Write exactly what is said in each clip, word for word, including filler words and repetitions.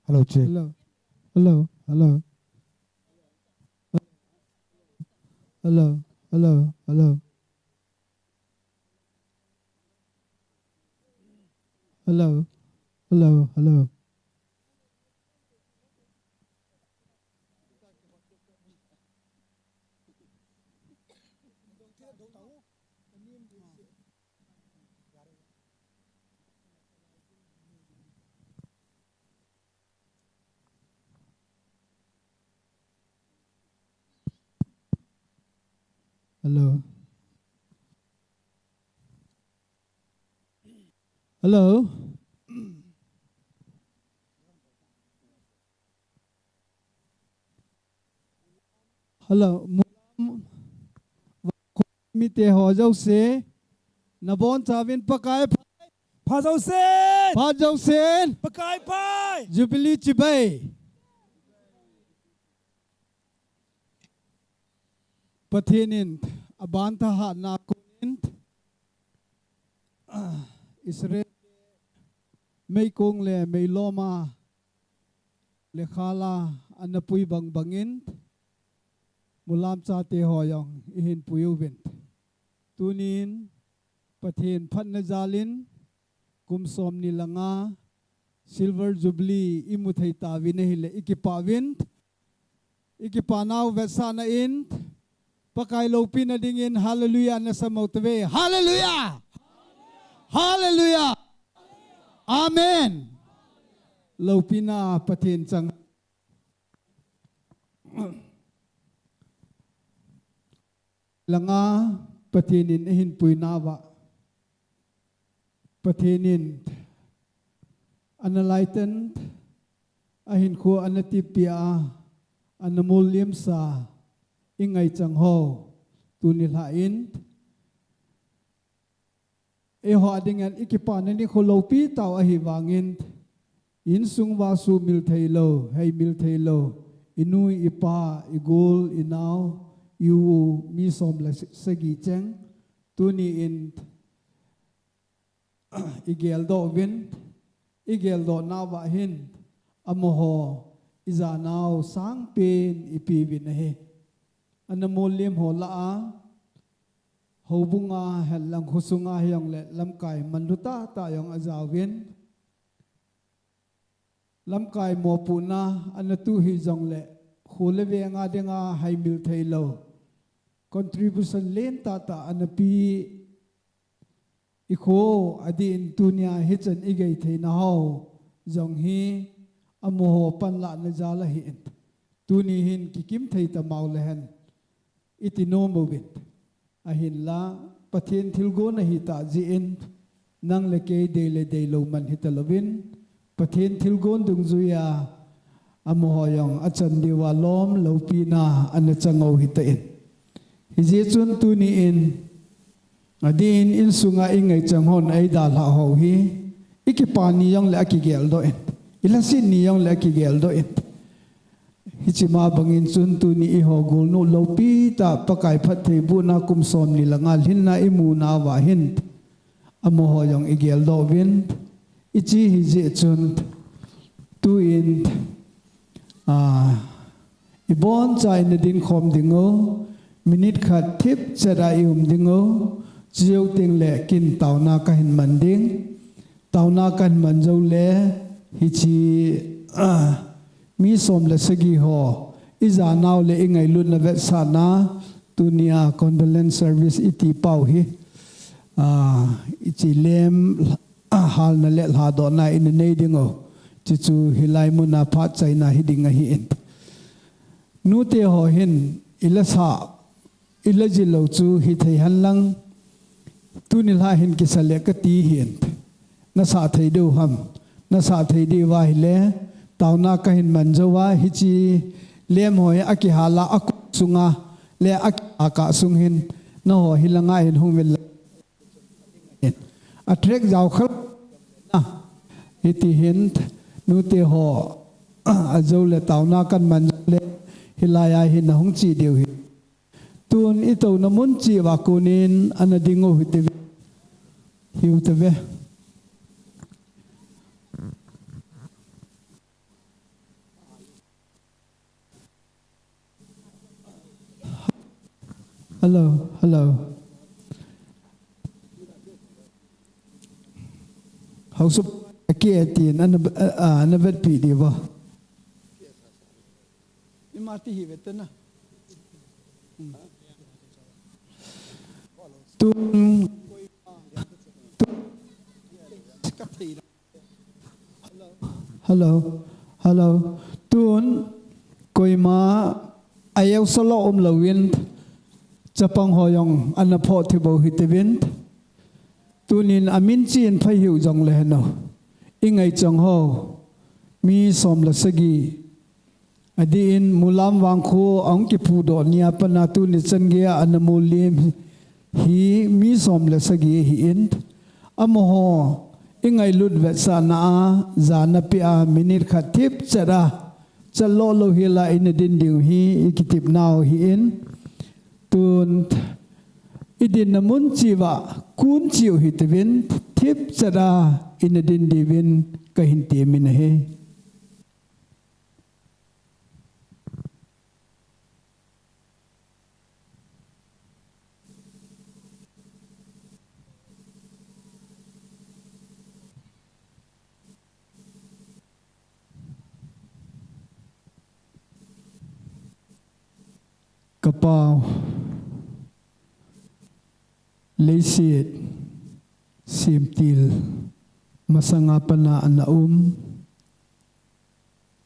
Hello, check. Hello. Hello, hello. Hello, hello, hello. Hello, hello, hello. Hello. Hello. Hello. Mulam mite ho jouse, nabonchauvin Pakai pha. Pha jousen. Pha jousen. Pakai pha. Jubilee chibai. Pathen in aban thahatna kon in, Israel meikong le meilom a le khala ana pui bang bangin, mulam chate ho jong ihin pui uvin. Tunin Pathen phatna jalin kum som ni le nga Silver Jubilee imu thei tauvin ahile ikipah uvin. Ikipa nau vetsahna in, Pakai loupina dingin, hallelujah, nasam uve. Hallelujah! Hallelujah! Amen! Loupina Pathen chang. Langa Pathen in ahin puina uva. Pathen in ana laiten, ahinkho ana tipi a, ana molliamsa, i ngaichang ho, tuni lha in, eiho a dingin i kipana nikho loupi tau ahi vangin, insung uva sumil thei lou, heimil thei lou, i nu, i pa, i gol, i nao, i u, mi som le sagi cheng, tuni in, i geldoh uvin, i geldoh nauva hin, amaho, i janau sangpen i pe uvin ahi. Ana molliam ho lah a, houbung a, henlang khosunga hijongle lamkai manlu tahtah jong ajauvin. Lamkai mopohna ana tu hijongle, kho le veng a dinga heimil thei lou. Contribution len tahtah ana pe, i kho adin tunia hichan i gei theina ho jong hi amaho panlahna jal ahin. Tuni hin kikim thei tamau le hen. I ti nom uvin. Ahinla, Pathen thilgon ahi tah jeh in, nang le kei dei le deilou man hita louvin, Pathen thilgon dungjuia, amaho jong achan diuva lom loupina ana chang u hita in. Hijeh chun tuni in, adin insunga i ngaichang hon eidalhah ho hi, i kipa ni jongle akigeldoh in, i lhaset ni jongle akigeldoh in. Hiche ma bangin chun tuni eiho golnu loupi tah Pakai phattheibohna kum som ni le nga lhinna i mu nauva hin, amaho jong i geldoh uvin, i che hijeh chun, tuin, a, i boncha in i dinkhom ding u, minute khat thipchet a i um ding u, chujou tengle kin taona kahin man ding, taona kahin man jou le, hiche, a, mi som le sagi ho, i janau le i ngailutna vetsahna, tunia condolence service i ti pau hi, a, hiche lem, a, halna le lhadohna i nei ding u, chuchu hilai muna phat chaina hiding ahin. Nute ho hin, i lasa, i lajilou chu hithei henlang, tuni lha hin kisa le kati hin. Nasah thei diu ham, nasah thei diu ahile, taona kahin man jou a, hiche lem ho hi akihal a, akut sunga, le akihal kah sung hin, nangho hilanga hin hung uvin lang. A track jao khel na. Hiti hin, nute ho, ajou le taona kahin man jou le, hilai a hin nahung che diu hi. Tun i touna mun cheh uva konin ana ding u hite ve. Hiu te ve. Hello, hello. Hausa ke tin ana, ana vetpi diu va. Ima ti hi vetena. Tun, tun, Hello, hello. Tun, koima a eusalo um louvin, chapang ho jong ana phoh thei bou hitiuvin. Tunin amin chin phai hiu jongle heno. I ngaichang ho, mi som le sagi, adeh in Mulam vangkho ahung kipudoh nia pat a tuni chan geiya ana mulim hi mi som le sagi ahin, amaho i ngailut vetsahna a, jana pia minute khat thipchet a, chalou lou hila ina din diu hi i kitepnau ahin, tun i dinna mun cheh uva kun cheh u hitiuvin, thipchet a ina din diuvin kahin temin ahi. Ka Pa, leiset semtil masanga pat a ana um,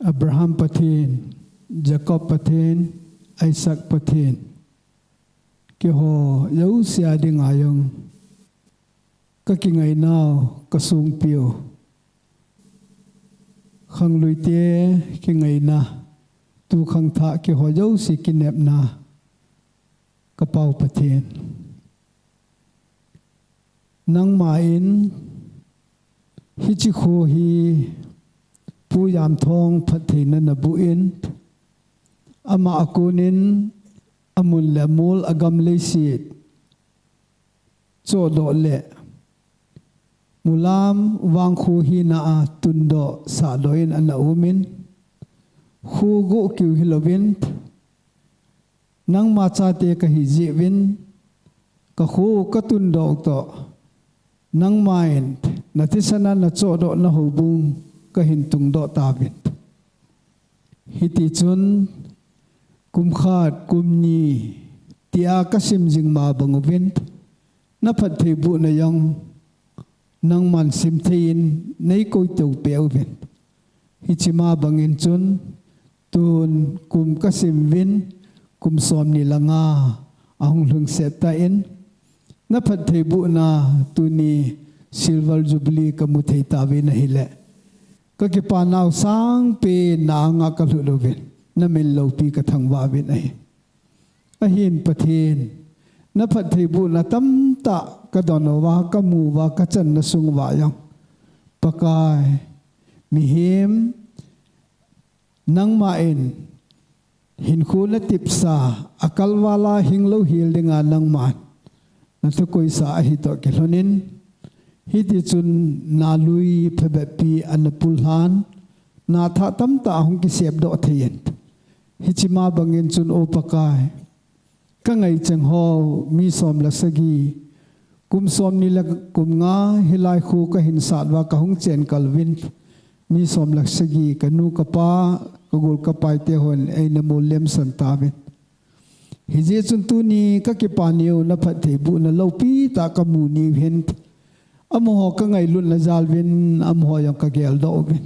Abraham Pathen, Jacob Pathen, Isaac Pathen, keiho jouse a dinga jong ka kingainau, ka songpiu, khangluite kingaina, tu khangthah keiho jouse kinepna, ka Pau Pathen, nangma in hiche kho hi Pu Jamthong phattheina naboh in, ama a konin amun le amol, agam leiset chohdoh le Mulam vangkho hina a tundoh sahdoh in ana umin, kho goh keu hilouvin, nangma chate kahi jeh uvin, ka kho ka tundoh u toh, nangma in nathisan a nachohdoh na houbung kahin tungdoh tauvin. Hitichun, kum khat, kum ni, tia ka sim jing ma bang uvin, na phattheibohna jong nangman simthei in nei koito peh uvin. Hiche ma bangin chun, tun kum ka sim uvin, kum somni le nga ahung lhungset tan, na phattheibohna tuni Silver Jubilee ka mu thei tauvin ahile, ka kipanau sangpen na anga ka lhut uvin, na min loupi ka thangvah uvin ahi. Ahin Pathen, na phattheibohna tamtah ka don uva, ka mu uva, ka channa sung uva jong, Pakai, mihem, nangma in hinkho na tipsa, a kalvala hinglou hel dinga nangman na thukoisa ahi toh kilhonin, hitichun na lui phabep pi ana pullhan, na thah tamtah ahung kisepdoh thei in. Hiche ma bangin chun, O Pakai, ka ngaichang ho, mi som le sagi, kum somni le kum nga hilai kho ka hin sat uva ka hung chen kal uvin, mi som le sagi, ka nu ka pa, ka gol ka pai te hon eina molem san tauvin. Hijeh chun tuni ka kipah niu na phattheibohna loupi tah ka mu niu hin, amaho ka ngailutna jal uvin, amaho jong ka geldoh uvin.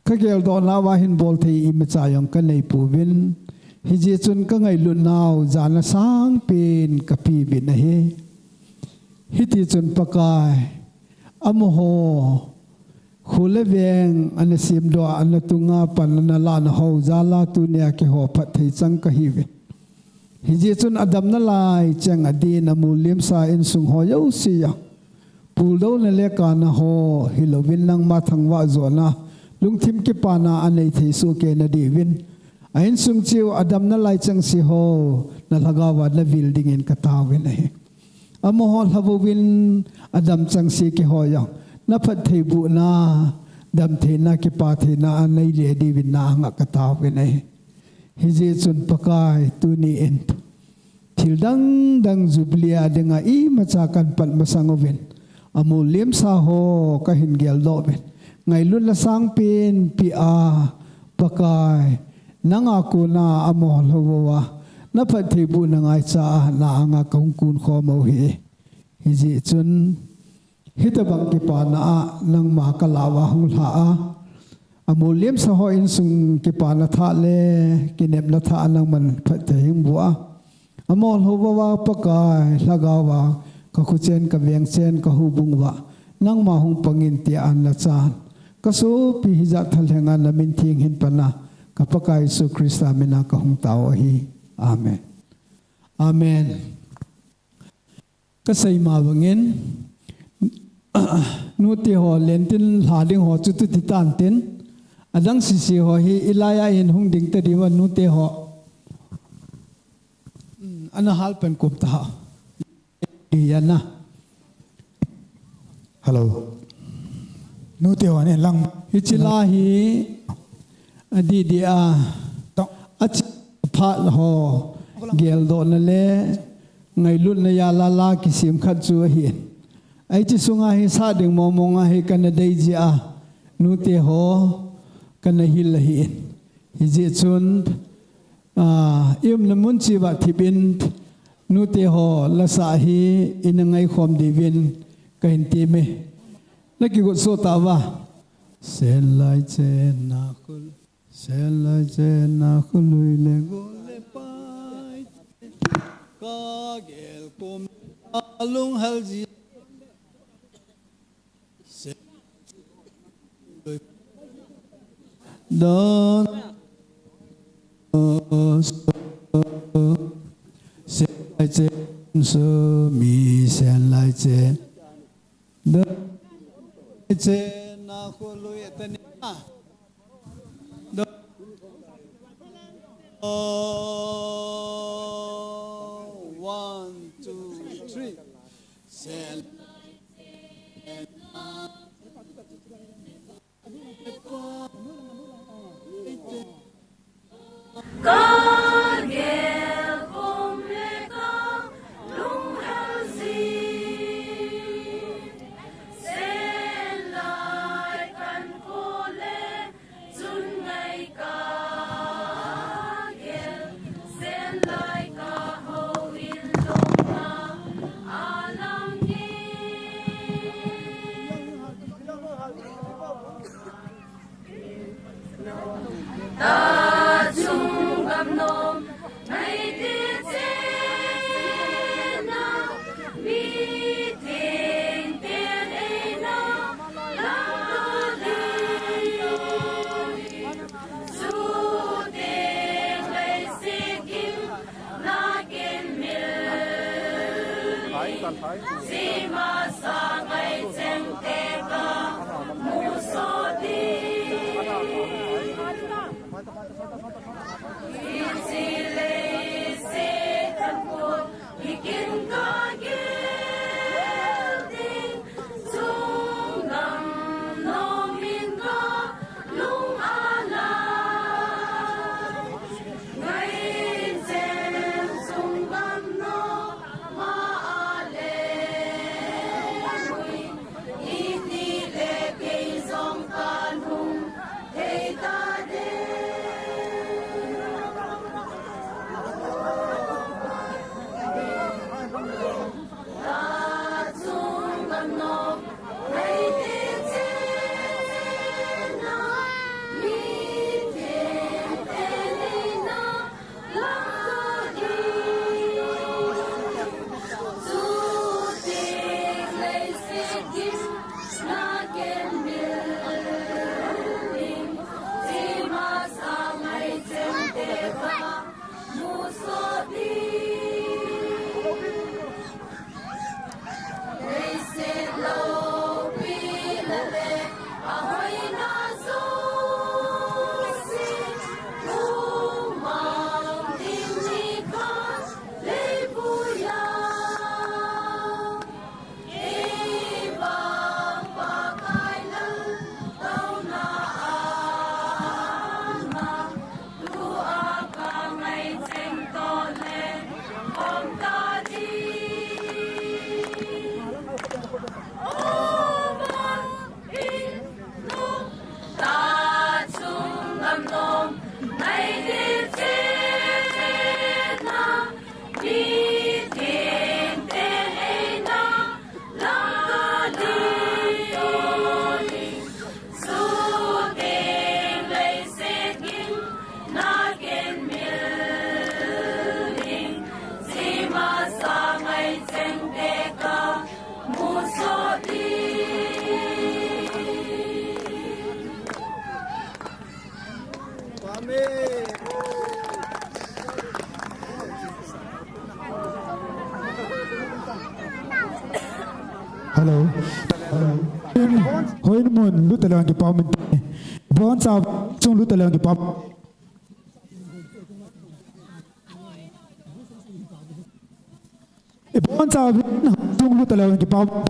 Ka geldohna uva hin bol thei imacha jong ka nei pouvin. Hijeh chun ka ngailutnau jana sangpen ka pe uvin ahi. Hitichun Pakai, amaho kho le veng ana semdoh a, ana tunga pan ana lahna ho jal a tunia keiho phatthei chang ka hiuvin. Hijeh chun adamna lai cheng a din a molem sa insung ho jouse a, puldouna le kana ho hilouvin nangma thangvah jona, lungthim kipana anei thei soh kei na diuvin, a insung cheh u adamna lai cheng se ho na lhagao a na vil dingin ka taovin ahi. Amaho lhavouvin adam cheng se keiho jong na phattheibohna, damtheina, kipah theina anei le diuvin na anga ka taovin ahi. Hijeh chun Pakai, tuni in Dang dang Jubilee a dinga imacha kahin pan masang uvin, amol lemsa ho kahin geldoh uvin, ngailutna sangpen pia Pakai, nanga kona amol ho uva, naphattheibohna ngaicha a na anga kahung kun khom u ahi. Hijeh chun, hitobang kipana a nangma kalah uva hung lha a, amol lemsa ho insung kipana thah le kinepna thah a nangman phatthei hung boh a, amol ho uva Pakai, lhagao a kakhuchen, kavengchen, kahoubung uva nangma hung pangin tia ana chan, kasopi hijat thalhenga namin theng hin pan a, ka Pakai Jesu Christa mina kahung tao ahi. Amen. Amen. Kasei ma bangin, nute ho lentin lha ding ho chu tuti tantin, adang sisi ho hi ilai a hin hung ding tadiuva nute ho. Hmm, ana hal pen kum ta ha. Hi ana. Hello. Nute ho ne lang. Hiche la hi adidi a. Tong. Achi phat ho. Geldohna le ngailutna jal a la kisem khat chu ahi. Hiche sunga hi sah ding mong mong a hi kana dei jeh a, nute ho kana hil ahi. Hijeh chun, ah, i umna mun cheh uva thip in, nute ho la sah hi ina ngaikhom diuvin kahin temme. Na kigot soh tauva. Sen lai chen na khul, sen lai chen na khul lui le gol le pai. Ka gel kom a lunghel ji. Sen, don, sen lai chen, so mi sen lai chen. Don, chen na khul lui tani. One, two, three. Sen. Hello. Hello. Hoin mun, lut taleng kipah um inte. Boncha chung lut taleng kipah um. Boncha chung lut taleng kipah um.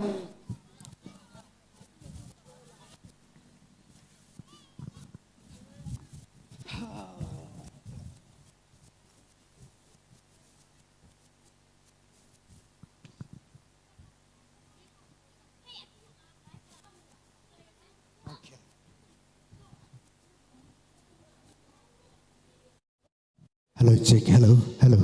Hello, check. Hello, hello.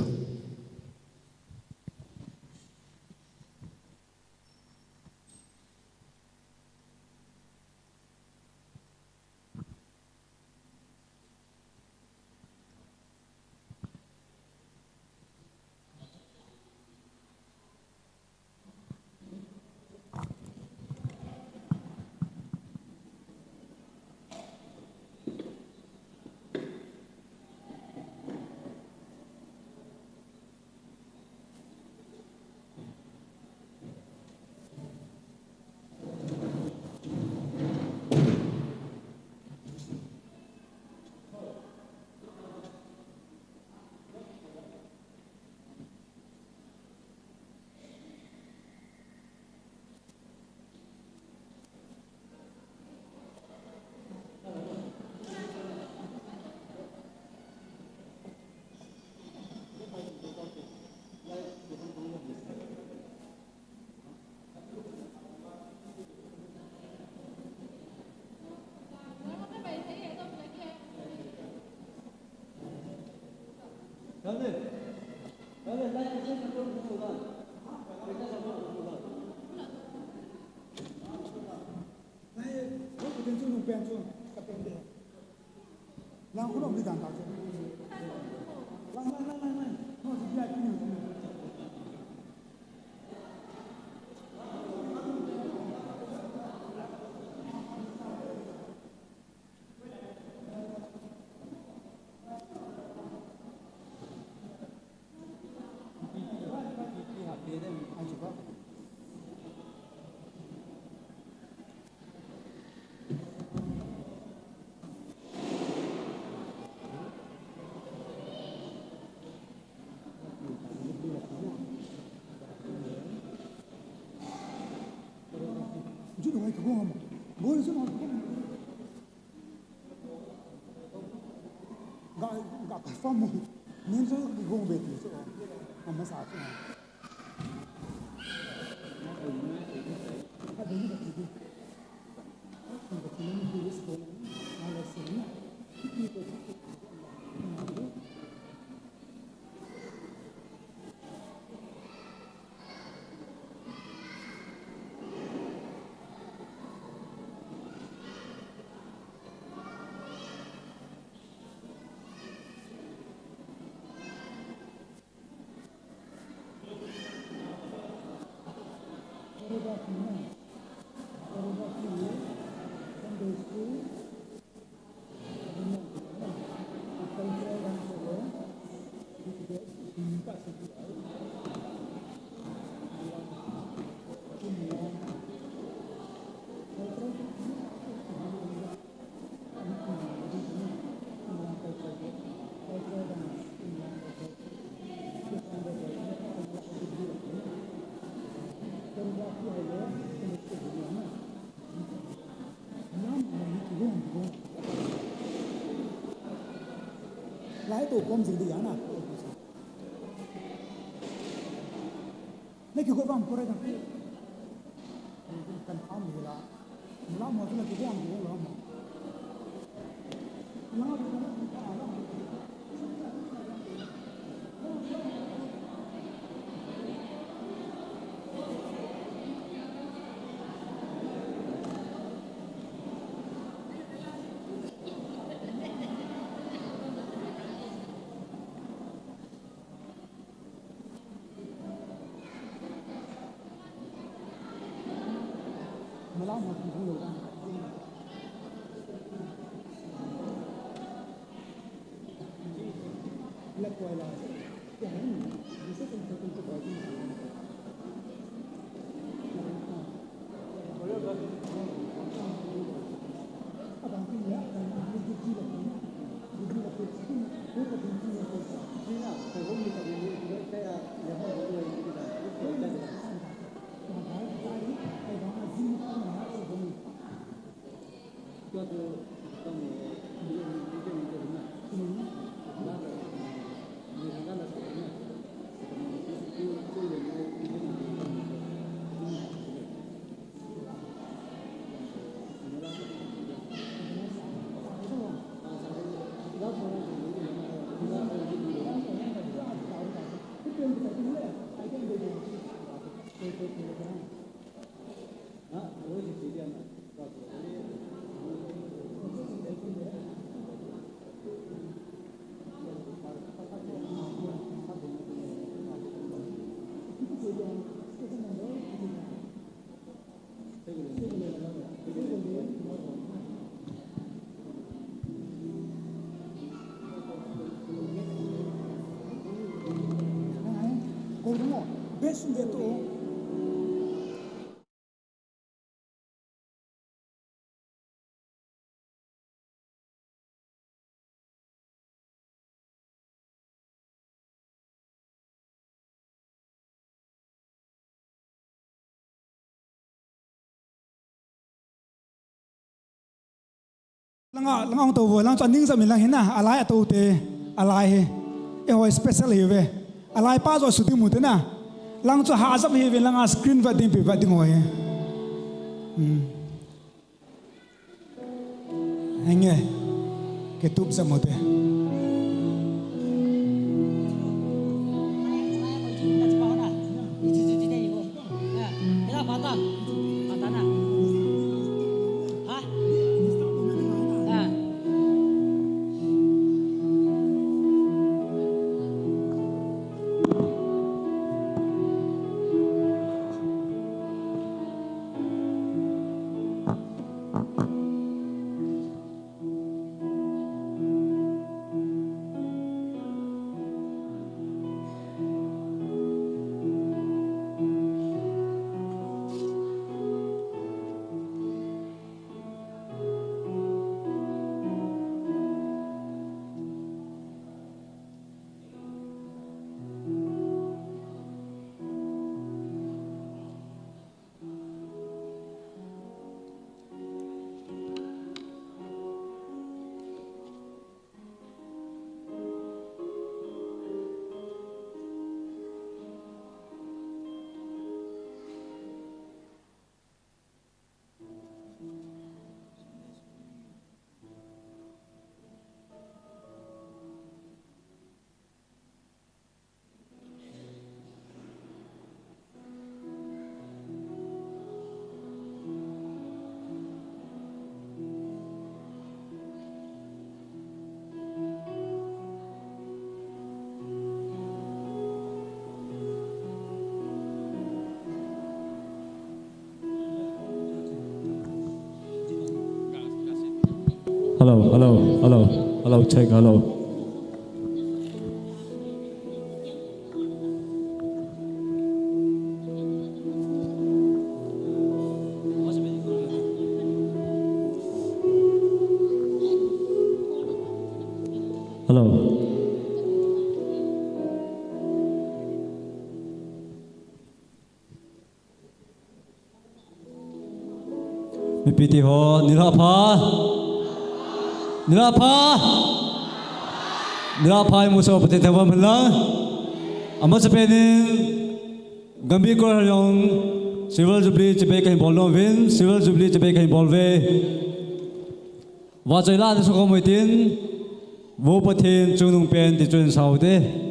Ga, ga confirm mo. Nin so ki gong be ti so. Ama sa ti. Lai to kom jing di ya na. Na ki ko bam ko re kan. Kan tham ni la. Mula mo tu na ki ko am ko la mo. Langa, langa hung tou vo, lang chu aning jam in lang hin na, alai atou te, alai hi. Eiho special hi ve. Alai pa jo suti mu te na. Lang chu ha jam hi ve, langa screen va ding pi va ding ho hi. Hmm. Henge. Ke tup jam ho te. Hello, hello, hello, hello, check, hello. Hello. Mipi te ho, nilhah pha. Nilhah pha. Nilhah pha imuso Pathen thangvah in umhen lang. Amasapen in, Gambih Choir hon jong, Silver Jubilee chibai kahin bol nom uvin, Silver Jubilee chibai kahin bol uve. Vahchoi la nasu khom uvin tin, Vo Pathen chungnung pen ti chu hin sao hite.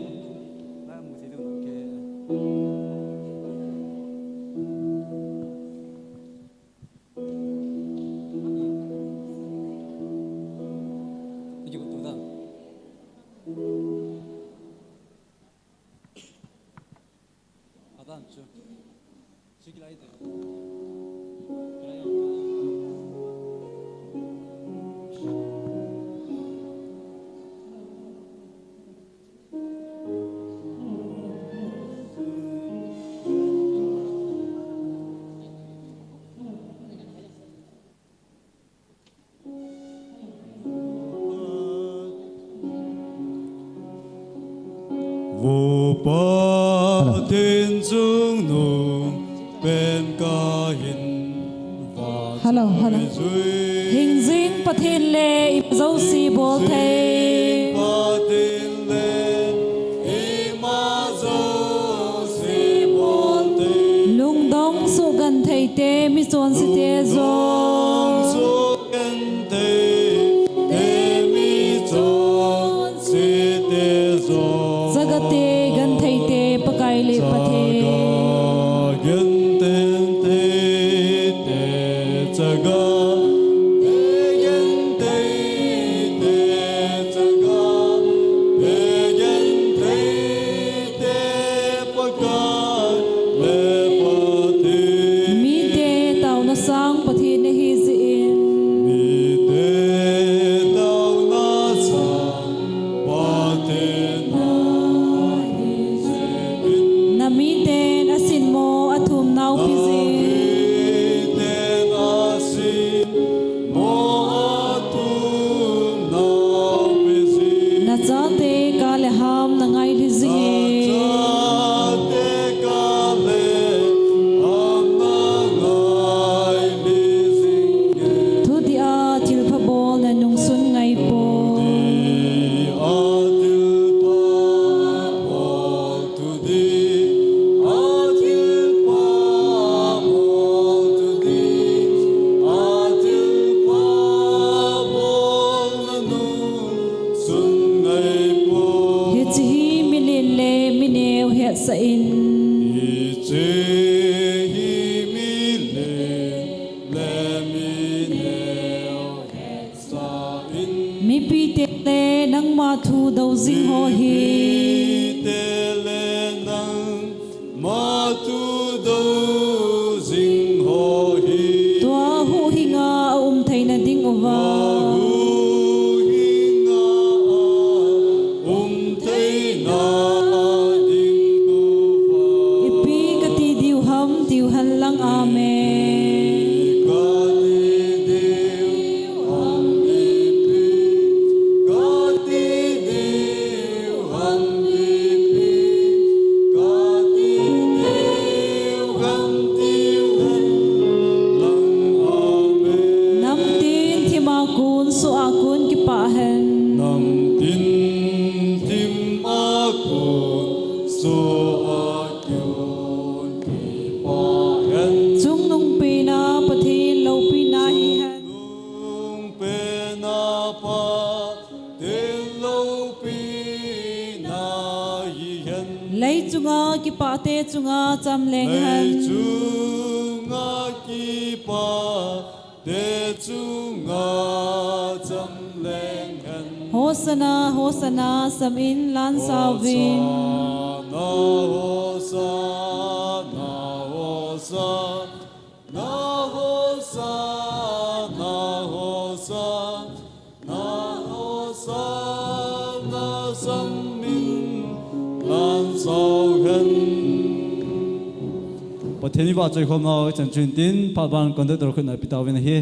Vo Pathen chungnung pen kahin vah Hingjing Pathen le ima jouse bol thei. Lungdong sugenthei te, michonse te jong. Chaga te, genthei te, Pakai le Pathen. Mite taona sang Pathen ahi jeh in. Na miten asin mo athum nau pi jing. Na chate kah le ham na ngai lhi jing e. Thuti a thilpha bol na nungsun ngai poi. Hiche hi milen le mineo hetsah in. Mipite le nangma thu do jing ho hi. Tua huhhinga aum theina ding uva. Ipi kati diu ham tiu hen lang, amen. Namtin thim a kon, soh a kon kipah hen. Chungnung pena Pathen loupina hihen. Lei chunga kipah te chunga cham leng hen. Hosanna, Hosanna, sam in lan sauvin. Pathen in vahchoi khom nau ichan chun tin, phat ban conductor khut na pe tauvin ahi.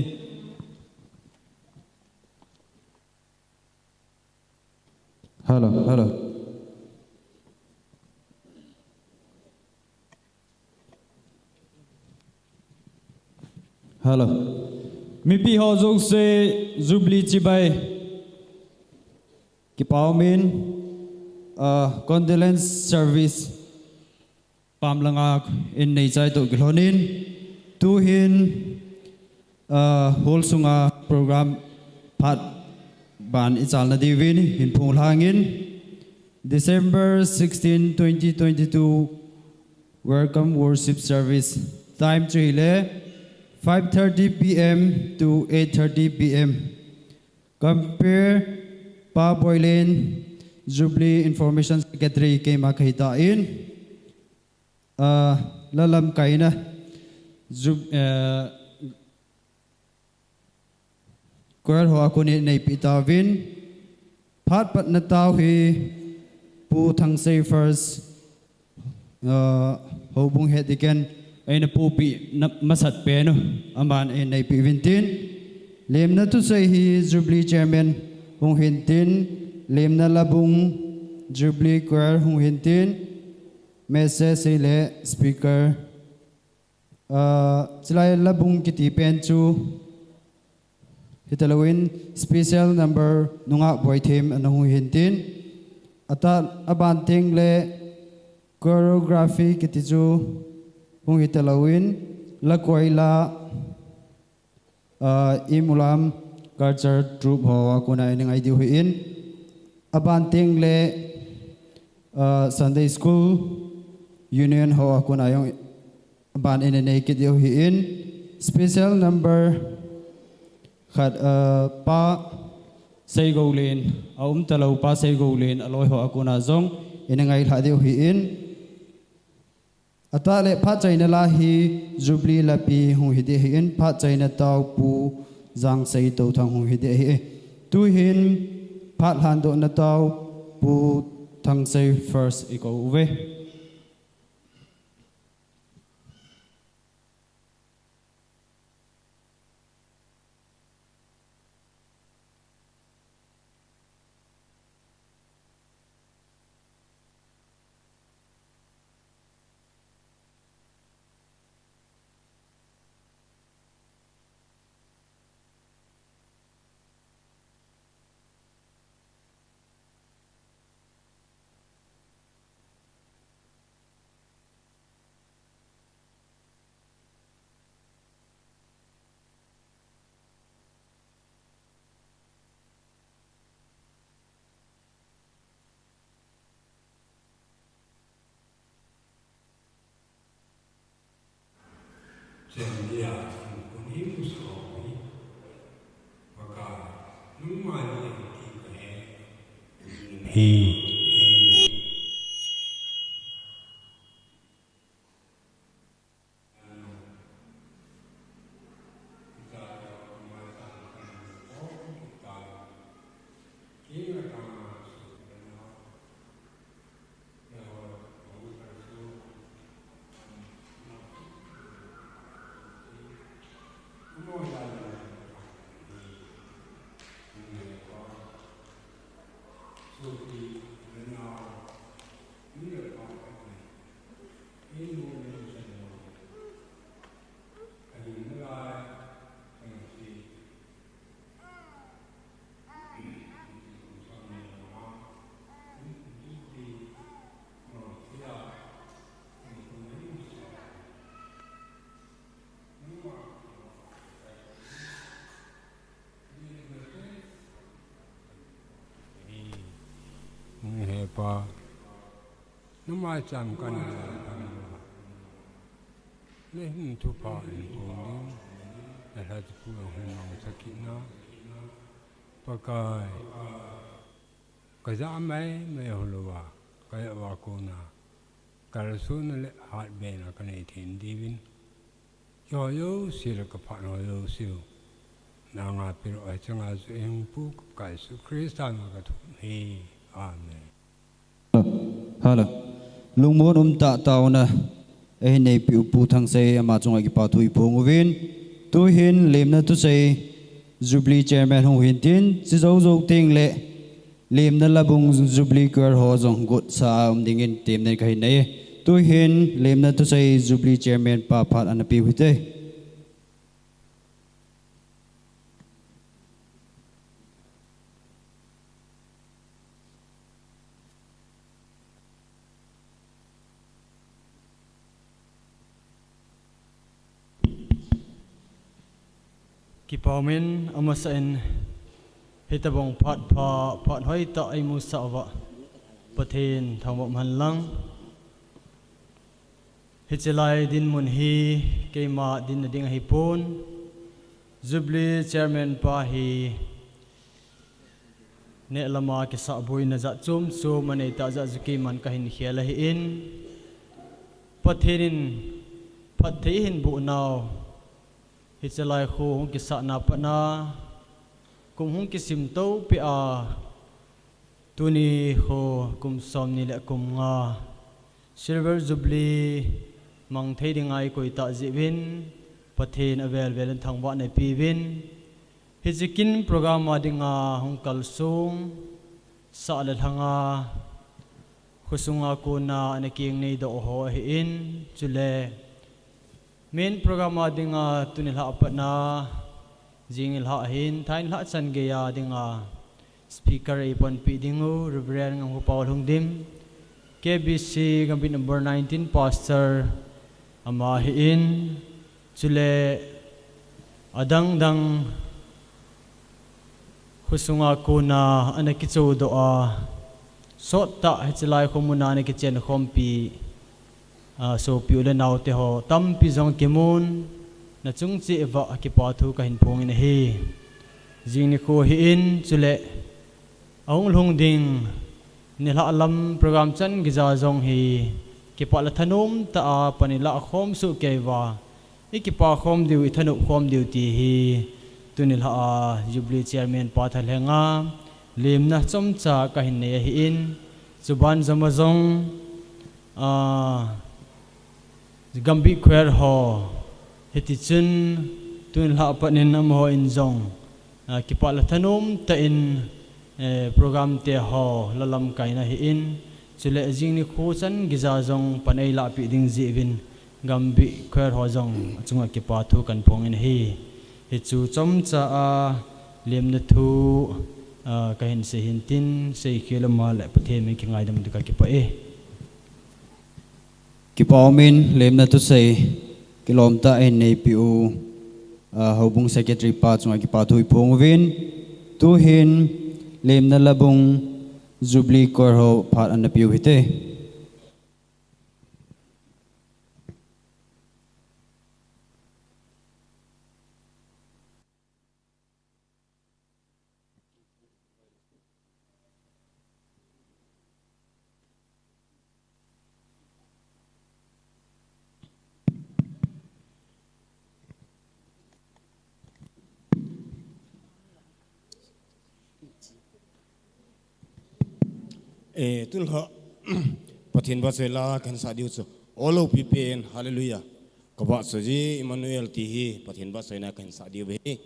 Hello, hello. Hello. Mipi ho jouse Jubilee chibai. Kipah umin, ah, condolence service pam langa in nei chai toh kilhonin. Tuhin, ah, hall sunga program phat ban ichalna diuvin hin phung lhangin. December sixteen, twenty twenty-two, Welcome Worship Service. Time chu hile five thirty P M to eight thirty P M. Compere Pa Boilen, Jubilee Information Secretary keima kahi tan. Ah, la lamkaina, Jub-, eh, Choir ho a kon in neipe tauvin, phat patna tau hi Pu Thangsei First, ah, Houbung Head Deacon eina pupi na masat pen u, aman eina neipe uvin tin, lemna thusei hi Jubilee Chairman hung hin tin, lemna labung Jubilee Choir hung hin tin, message le speaker Ah, chulai labung kiti pen chu Hita louvin special number Nungah Boithem ana hung hin tin. Ata aban teng le choreography kiti chu hung hita louvin Lakoi la, ah, Imulam Culture Troupe ho a kona i ngai diu hin. Aban teng le, ah, Sunday School Union ho a kona jong ban i nei kit diu hin. Special number khat, ah, Pa Seigoulen, a um talou Pa Seigoulen, aloi ho a kona jong i ngai lha diu hin. Atah le phatchaina la hi Jubilee lapi hung hi ding ahin, phatchaina tau Pu Jangsei Touthang hung hi ding ahi. Tuhin phat lhandohna tau Pu Thangsei first i kou uve. Hi. He Pa, nangma cham kana le hin thupha in thum ding, nalhacha pu hung mang sakina, Pakai, kaja mai mai ho louva, kajah uva kona, kalsonna le hatbehna kanei thei diuvin. Keiho jouse le kaphat ho jouse u nanga peh o, hiche nga chu eihung pu ka Jesu Christa mina kathum e. Amen. Hello. Lungmon umtah taona eihin neipeh u Pu Thangsei, ama chunga kipa thu iphong uvin. Tuhin lemna thusei Jubilee Chairman hung hin tin, chujou jou teng le lemna labung Jubilee Choir ho jong gotsa a um dingin temna kahin nei e. Tuhin lemna thusei Jubilee Chairman pa phat ana peh u hite. Kipa umin, amasa in hitobang phat pha, phat hoitah eimusah uva Pathen thangvah man lang. Hiche lai dinmun hi keima dinna ding ahipon. Jubilee Chairman pa hi neh lama kisahboina jat chom chom anei tah jeh a chu keiman kahin khel ahin. Pathen in phatthei ahin boh nau, hiche lai kho hung kisahna patna, kum hung kisim to peh a, tuni kho kum somni le kum nga Silver Jubilee mang thei dinga ikoi tah jeh uvin, Pathen avel vel in thangvahna ipeuvin, hiche kin program a dinga hung kalsong, sah le lhanga, khosunga kona ana keng neidoh ho ahin, chule main program a dinga tuni lhah a patna Jing nilhah hin, thain nilhah chan geiya dinga speaker eipanpi ding u Reverend Ngamkhopao Lhungdim, K B C Gambih number nineteen pastor ama ahin, chule adangdang khosunga kona ana kichodoh a, sottah hiche lai khomuna ana kichenkhompi, a, sopi u le naote ho tampi jong kimun, nachung cheh uva kipa thu kahin phongin ahi. Jing nikho ahin, chule ahung lhung ding nilhah lam program chan geija jong hi kipah le thanom tah a pan ilah khom soh kei uva, ikipa khom diu, ithanop khom diu ti hi tuni nilhah a Jubilee Chairman pa thalhenga lemna chomcha kahin nei ahin, chuban joma jong, a, Gambih Choir ho, hitichun tuni nilhah a pat in amaho in jong, a, kipah le thanom tah in, eh, program te ho la lamkaina ahin, chule jing nikho chan geija jong pan eilahpeh ding jeh uvin Gambih Choir ho jong achunga kipa thu kahin phongin ahi. Hichu chomcha a lemna thu, a, kahin sei hin tin, seikhel uma le Pathen min kingaidam ding kakipah e. Kipa umin lemna thusei kilomtah a hin neipeh u, a, Houbung Secretary pa chunga kipa thu iphong uvin, tuhin lemna labung Jubilee Choir ho phat ana peh u hite. Eh, tun kha, Pathen vahchoi la kahin sah diu chu, O lopi pen, Hallelujah, ka vahchoi ji Emmanuel ti hi Pathen vahchoina kahin sah diu ahi.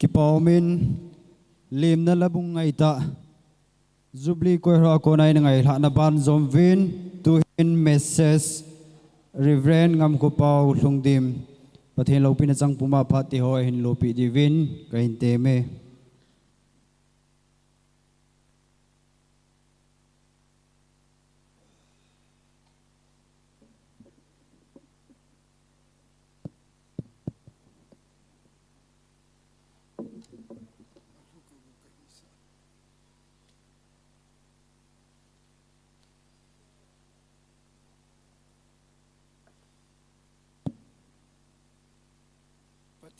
Kipa umin, limna labung ngaitah, Jubilee Choir ho a kona in ngailhahna ban jom uvin, tuhin message Reverend Ngamkhopao Lhungdim, Pathen loupina chang puma phat ti ho ahin lopi diuvin, kahin temme.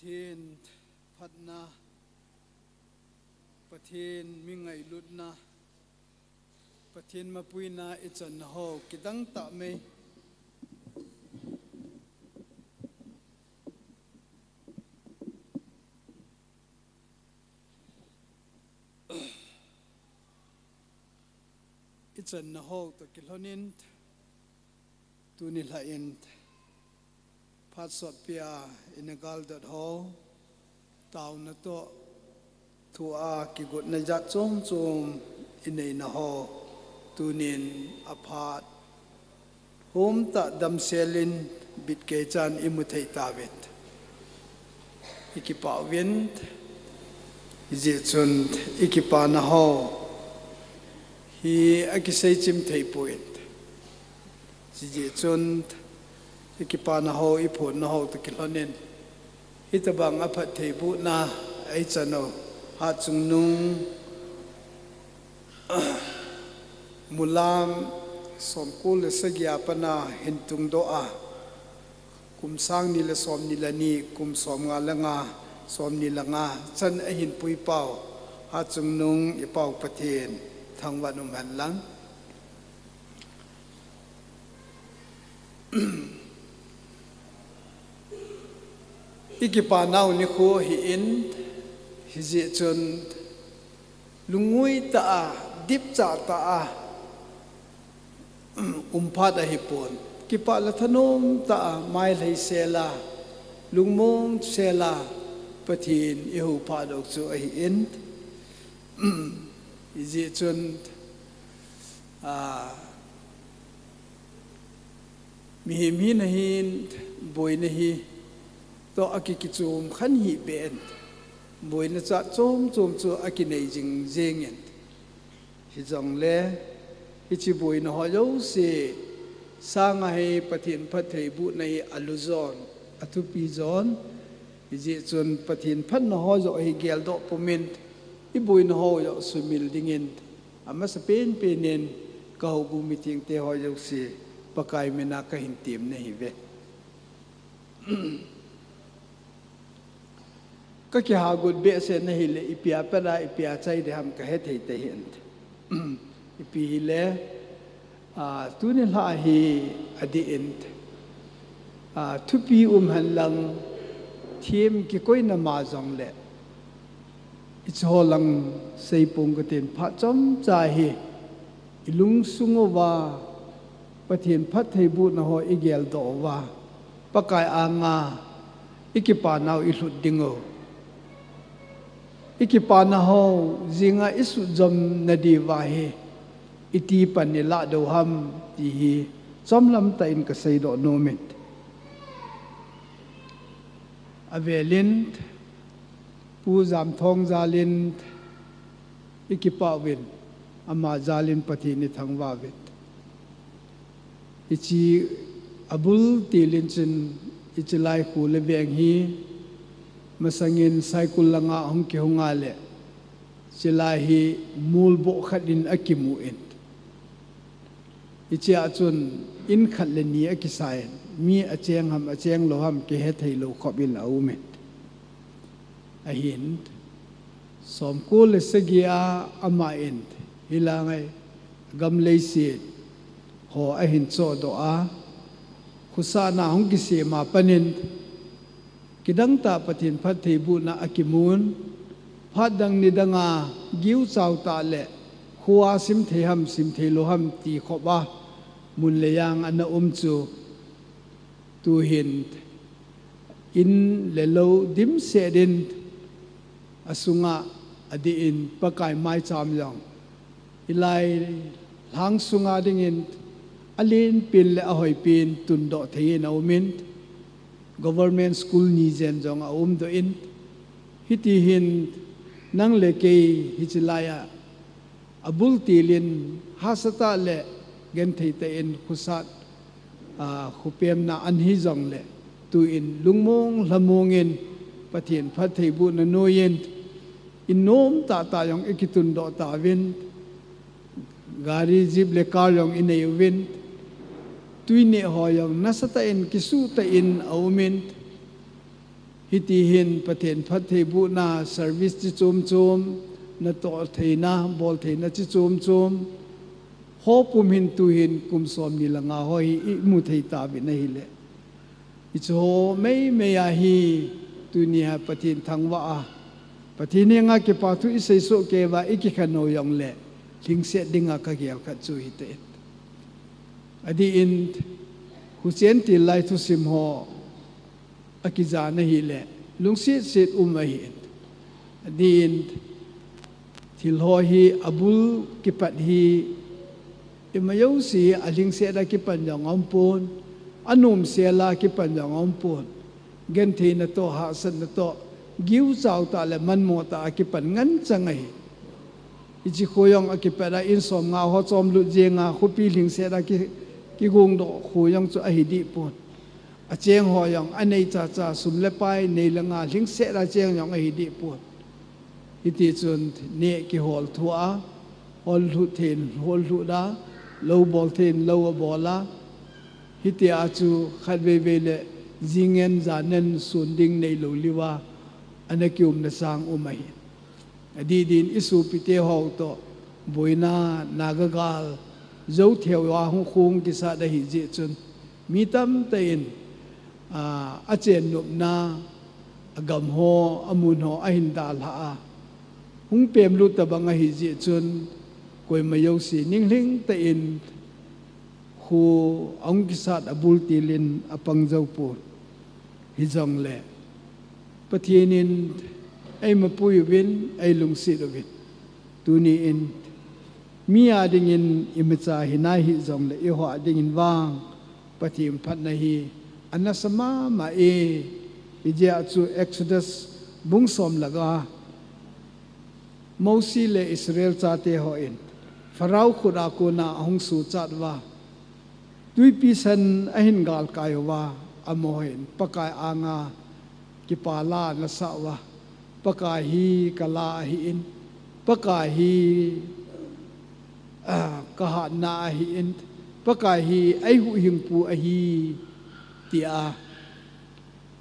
Pathen phatna, Pathen mi ngailutna, Pathen mapuina ichanna ho kidang tah mai. Ichanna ho toh kilhonin, tuni lha in phat sotpia ina galdot ho, taona toh thua kigotna jat chom chom ineina ho, tunin aphat homtah damsel in bitkei chan imu thei tauvin, ikipa uvin, hijeh chun ikipana ho hi akisei chim thei poi. Hijeh chun ikipana ho, iphonna ho toh kilhonin, hitobang aphattheibohna eichan u, Hatchungnung Mulam, somko le sagi a pat a hin tungdoh a, kum sang ni le somni le ni, kum somnga le nga, somni le nga chan ahin puipau Hatchungnung ipau Pathen thangvah in umhen lang. Ikipa nau nikho ahin, hijeh chun lungngoi tah a, dipcha tah a um phat ahipon, kipah le thanom tah a, mailhai sel a, lungmong sel a Pathen ihou phat u chu ahin. Hijeh chun, a, mihem hina hin boina hi toh akikichom khen hih beh in, boina jat chom chom chu akinei jing jeng in, hijongle hiche boina ho jouse sanga hi Pathen phattheibohna hi alu jon, athupi jon. Hijeh chun Pathen phatna ho joh hi geldoh pumin, iboina ho joh sumil dingin, amasapen pen in kahoubung mithengte ho jouse Pakai mina kahin temna ahiuve. Kakiha got behseh na hile, ipi a pat a, ipi a chai ding ham kahethei tahih in. Ipi hile, a, tuni lha hi adih in, a, thupi umhen lang, thim kikoina ma jongle, hiche ho lang seipong katin, phat chomcha hi ilungsung uva Pathen phattheibohna ho igeldoh uva, Pakai anga ikipa nau ilhut ding u, ikipa nau ho jinga isutjom nadiuva hi iti pan ilah diu ham ti hi chomlam tah in kaseidoh nom in. Avel in, Pu Jamthong jal in ikipah uvin, ama jal in Pathen ithangvah uvin. Hiche abul til in chun, hiche lai kho le veng hi masang in Saikul langa hung kihung a le, hiche lai hi molboh khat in akimu in. Hiche a chun in khat le ni akisa in, mi acheng ham acheng lou ham kihethei lou khop in aum in. Ahin, somko le sagi a ama in, hilai gam leiset ho ahin chohdoh a, khosahna hung kisem a pat in, kidang tah Pathen phattheibohna akimun, phat dang ni dang a giu chau tah le, khoa simthei ham simthei lou ham ti khop a, mun le jang ana um chu, tuhin in le lou dimset in, asunga adih in Pakai maicham jong hilai lhang sunga dingin alenpin le ahoipin tundoh thei in aumin, government school ni jen jong aumdoh in, hiti hin nang le kei hichi laiya abul tilin hahsatah le genthei tah in khosat, a, khopemna ahi jongle, tuin lungmong lhamong in Pathen phattheibohna noiyin, inom tahtah jong ikitundoh tauvin, gari, jeep le car jong inei uvin, tui neh ho jong nasatah in kisuhtah in aumin, hiti hin Pathen phattheibohna service chi chom chom, natoh theina, bol theina chi chom chom, ho pum hin tuhin kum somni le nga ho hi imu thei tauvin ahile, hicheho meimei a hi tunia Pathen thangvah a, Pathen henga kipa thu iseisoh keiuva ikikhen u jongle, lhingset dinga kagel khat chu hitan. Adih in, huchen til lai thusim ho akijana hile, lungset set um ahin. Adih in, thil ho hi abul kipat hi, ima jouse hi alhingset a kipan jong aumpon, anomsel a kipan jong aumpon. Gentheina toh, hahsatna toh, giuchau tah le manmo tah a kipan nganchang ahi. Hiche kho jong akipat a in somnga ho chomlut jenga khopi lhingset a ki, kigongdoh kho jong chu ahidehpon. Acheng ho jong anei chacha, sum le pai nei le gou lhingset a cheng jong ahidehpon. Hitichun neh kiholthua, hollhuh theiyin hollhuh a, lou bol theiyin lou abol a, hitia chu khatveivei le jingen janen sun ding neilou liuva, ana kiumna sang um ahi. Adih din isopite ho toh, boina, nagagal, Zo theiuva hung khung kisat ahijeh chun, mi tamtah in, a, achennopna, agam ho, amun ho, ahin dalhah a, hung pemlut tobang ahijeh chun, koima jouse ninglhing tah in, kho ahung kisat abul tilin apang joupon. Hijongle, Pathen in eimapui uvin, eilungset uvin. Tuni in, mi a dingin imacha hinai hijongle, eiho a dingin vang, Pathen phatna hi anasa mama e. Hijeh a chu Exodus bung som le nga a, Mosi le Israel chate hon Pharaoh khut a kona ahung suchat uva, twipi san ahin galkai uva, amahon Pakai anga kipa la anasah uva, Pakai hi kala ahin, Pakai hi, ah, kahatna ahin, Pakai hi eihuhhingpu ahi, tia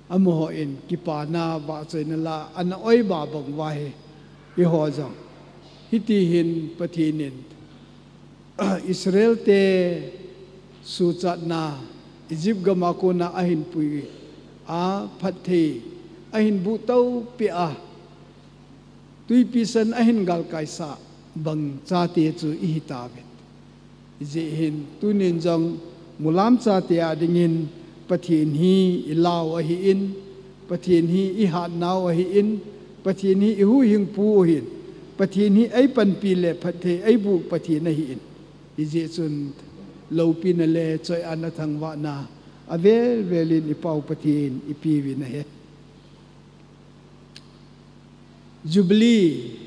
amahon kipana vahchoina la ana oi uva bang uva hi, eiho jong hiti hin Pathen in Israel te suchatna Egypt gam a kona ahin pui a, phatthei ahin buh toupeh a, twipi san ahin galkaisah bang chate chu ihi tauvin. Hijeh hin tunin jong mulam chate a dingin Pathen hi ilah u ahin, Pathen hi ihatnau ahin, Pathen hi ihuhhingpu ahin, Pathen hi eipanpi le phatthei eibuh Pathen ahin. Hijeh chun loupina le choi-atna thangvahna avel velin i Pa u Pathen in ipeuvin ahi. Jubilee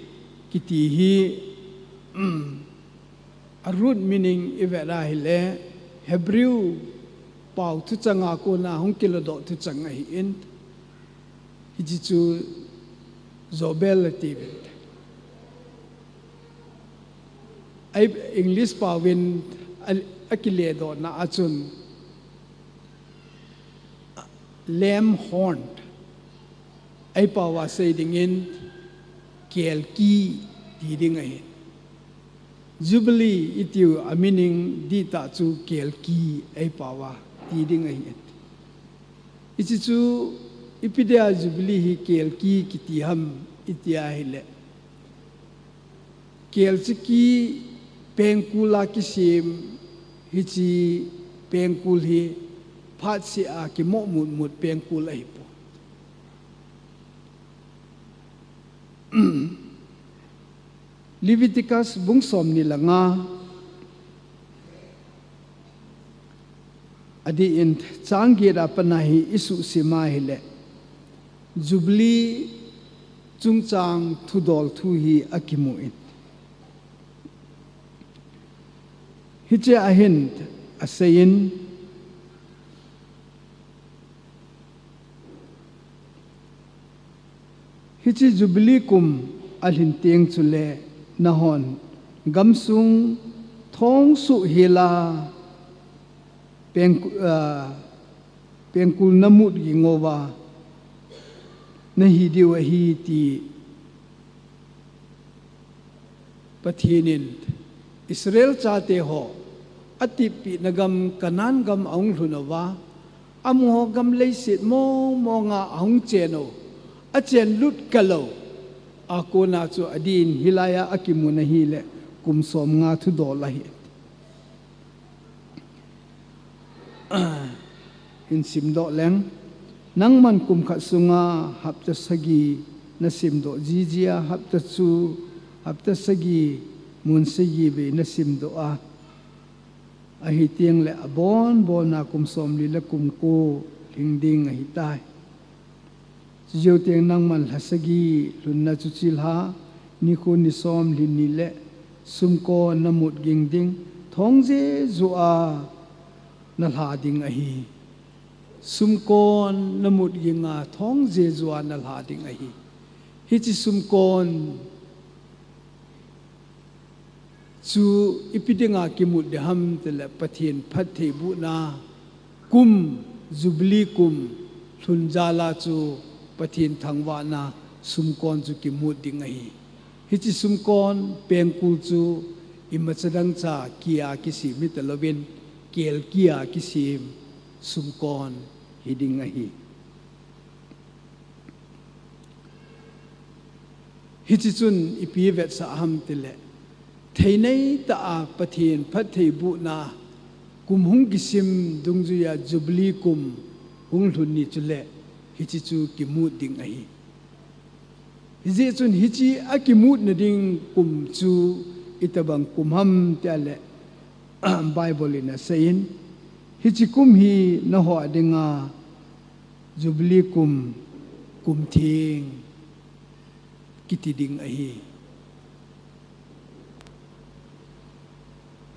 kiti hi, a root meaning ivet a ahile, Hebrew pao thuchang a kona hung kiladoh thuchang ahin, hiche chu Jobel atiuvin. Ei English paovin a, akiledohna a chun lamb horn, ei pao a sei dingin kelki ti ding ahi. Jubilee itiu a meaning dihtah chu kelki ei pao a ti ding ahi. Hiche chu ipi dia Jubilee hi kelki kiti ham iti a ahile, kelchiki pengkul a kisem, hiche pengkul hi phatseh a kimoh mutmut pengkul ahipoi. Leviticus bung somni le nga, adeh in chang get a pat a hi isuhsim a ahile, Jubilee chungchang thudol thu hi akimun. Hiche a hin aseiyin, hiche Jubilee kum alhin teng chule nahon gamsung thong suh hela peng, ah, pengkul namut ging uva nahi diu ahi ti Pathen in Israel chate ho atepna gam Canaan gam ahung lhun uva, amaho gam leiset mong mong a ahung chen u, achen lut kalou a kona chu adeh in hilai a akimun ahile kum somnga thudol ahi. Hin simdoh leng, nangman kum khat sunga hapta sagi nasimdoh jiji a, hapta chu, hapta sagi mun sagi vei nasimdoh a, ahi teng le abon bon a kum somli le kum ko lhing ding ahitai. Chujou teng nangman lha sagi lhunna chu chilha, nikho ni som lhin ni le sumkon namut ging ding, thong jeju a nalha ding ahi. Sumkon namut ging a thong jeju a nalha ding ahi. Hiche sumkon chu ipi dinga kimut ding ham tile Pathen phattheibohna kum, Jubilee kum lhun jal a chu Pathen thangvahna sumkon chu kimut ding ahi. Hiche sumkon pengkul chu imacha dang cha kia kisem hitalouvin, kelkia kisem sumkon hiding ahi. Hiche chun ipi vetsah ham tile, theinei tah a Pathen phattheibohna kum hung kisim dungjuia Jubilee kum hung lhun ni chule hiche chu kimut ding ahi. Hijeh chun hiche akimutna ding kum chu itobang kum ham tile, Bible in aseiyin, hiche kum hi naho a dinga Jubilee kum, kum theng kiti ding ahi.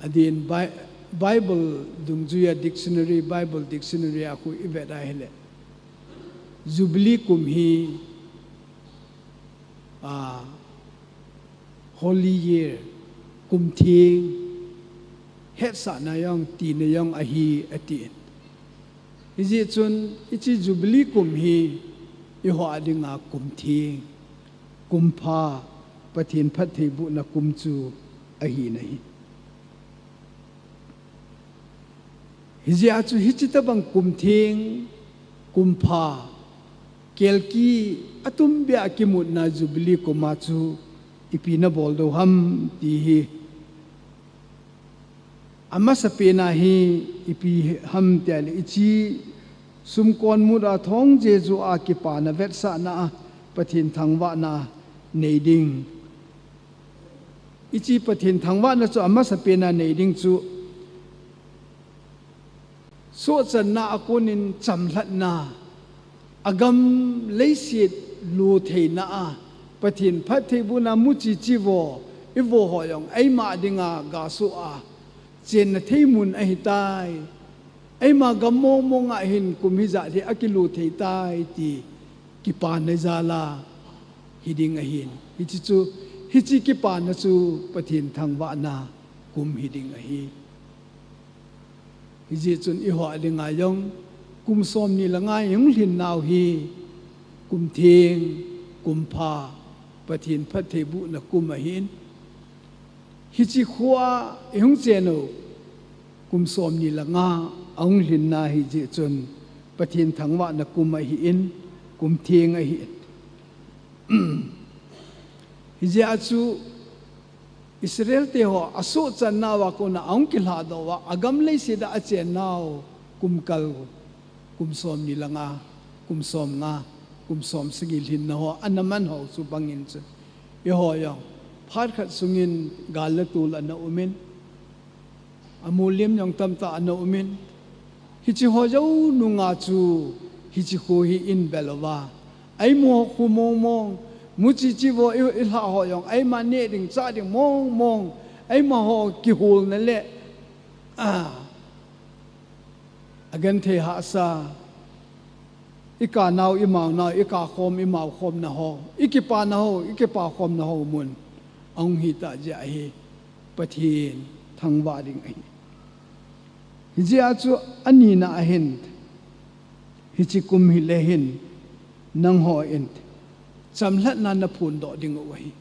Adeh in Bi-, Bible dungjuia dictionary, Bible dictionary a khu ivet a ahile, Jubilee kum hi, ah, Holy Year, kum theng, hetsahna jong, tina jong ahi, atin. Hijeh chun hiche Jubilee kum hi eiho a dinga kum theng, kum pha, Pathen phattheibohna kum chu ahi nahi. Hijeh a chu hiche tobang kum theng, kum pha, kelki atumbeh a kimutna Jubilee kum a chu ipi nabol diu ham ti hi. Amasapen a hi ipi ham tile hiche sumkon mut a thong jeju a kipana vetsahna a Pathen thangvahna nei ding. Hiche Pathen thangvahna chu amasapen a nei ding chu sohchanna a konin chamlhatna, agam leiset lo theina a, Pathen phattheibohna muchi chivo, ivo ho jong eima dinga gasoh a chenna thei mun ahitai. Eima gam mong mong a hin kum hijat hi akilo thei tai ti kipana jal a hiding ahin. Hiche chu, hiche kipana chu Pathen thangvahna kum hiding ahi. Hijeh chun eiho a dinga jong kum somni le nga ihung lhin nau hi kum theng, kum pha, Pathen phattheibohna kum ahin. Hiche khoa ihung chen u kum somni le nga ahung lhinna hijeh chun Pathen thangvahna kum ahin, kum theng ahin. Hijeh a chu Israel te ho asohchanna uva kona ahung kilhadoh uva, agam leiset a achennau kum kal, kum somni le nga, kum somnga, kum somsagi lhinna ho ana man ho chu bangin chu Eiho jong phat khat sungin gal le tol ana umin, amulim jong tamtah ana umin, hiche ho jou nunga chu hiche kho hi in bel uva, eimu ho khu mong mong, muchi chi vo i, ilha ho jong eima neh ding chah ding mong mong, eima ho kiholna le a, agenthei hahsa, ikanau, imaonau, ikakhom, imaokhomna ho, ikipana ho, ikipakhomna ho mun ahung hitah jeh ahi, Pathen thangvah ding ahi. Hijeh a chu anina ahin, hiche kum hile hin, nangho in chamlhatna naphondoh diu ahi.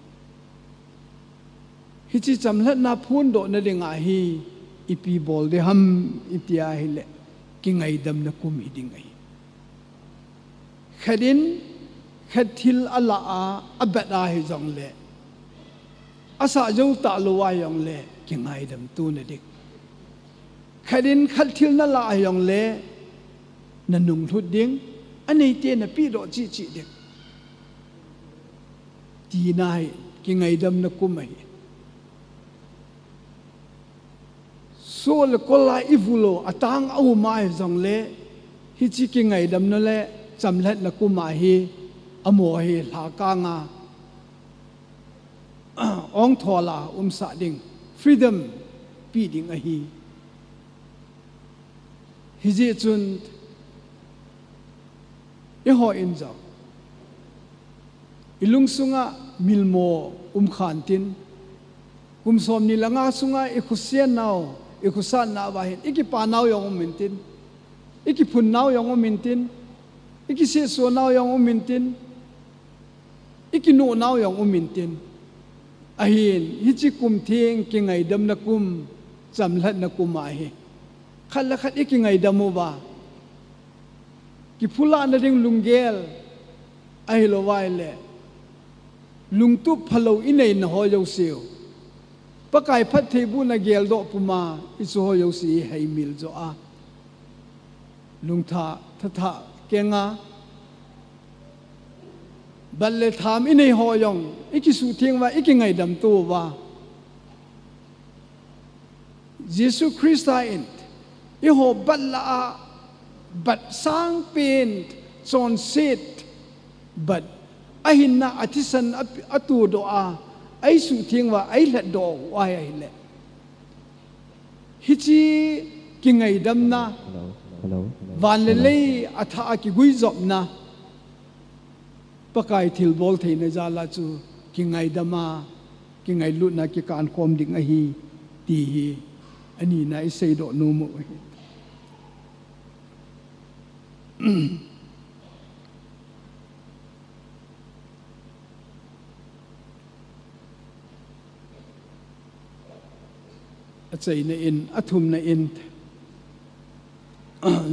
Hiche chamlhatna phondohna dinga hi ipi bol ding ham iti ahile, kingaidamna kum hiding ahi. Khat in khat thil alah a, abat ahi jongle, asah jou talou ahi jongle, kingaidam tona ding. Khat in khat thil nalah ahi jongle, nanunglhut ding, aneite napehdoh cheh cheh ding, tina hi kingaidamna kum ahi. Soh le kol a ivulou, atang aum ahi jongle, hiche kingaidamna le chamlhatna kum ahi, amaho hi lhakang a, ongthol a umsah ding, freedom pe ding ahi. Hijeh chun, eiho in jong ilungsunga milmo umkhan tin, kum somni le nga sunga ikhosennau, ikhosatnau va hin, ikipanau jong um intin, ikiphunnau jong um intin, ikisehsonau jong um intin, ikinohnau jong um intin. Ahin, hiche kum theng kingaidamna kum, chamlhatna kum ahi. Khat le khat ikingaidam uva, kiphulahna ding lunggel, ahilouva ahile, lungtup phalou ineina ho jouseu, Pakai phattheibohna geldoh puma, hiche ho jouse iheimil joh a, lungthah thathah kenga, bat le tham inei ho jong ikisuhtheng uva, ikingaidam touva, Jesu Christa in eiho bat lah a, bat sangpen, chonset, bat ahinna athisan a, atodoh a, eisuhtheng uva, eilhatdoh u ahi ahile, hiche kingaidamna, van le lei athah a kiguijopna, Pakai thilbol theina jal a chu kingaidam a, kingailutna kikankhom ding ahi, ti hi anina iseidoh nom u ahi. Achaina in, athumna in,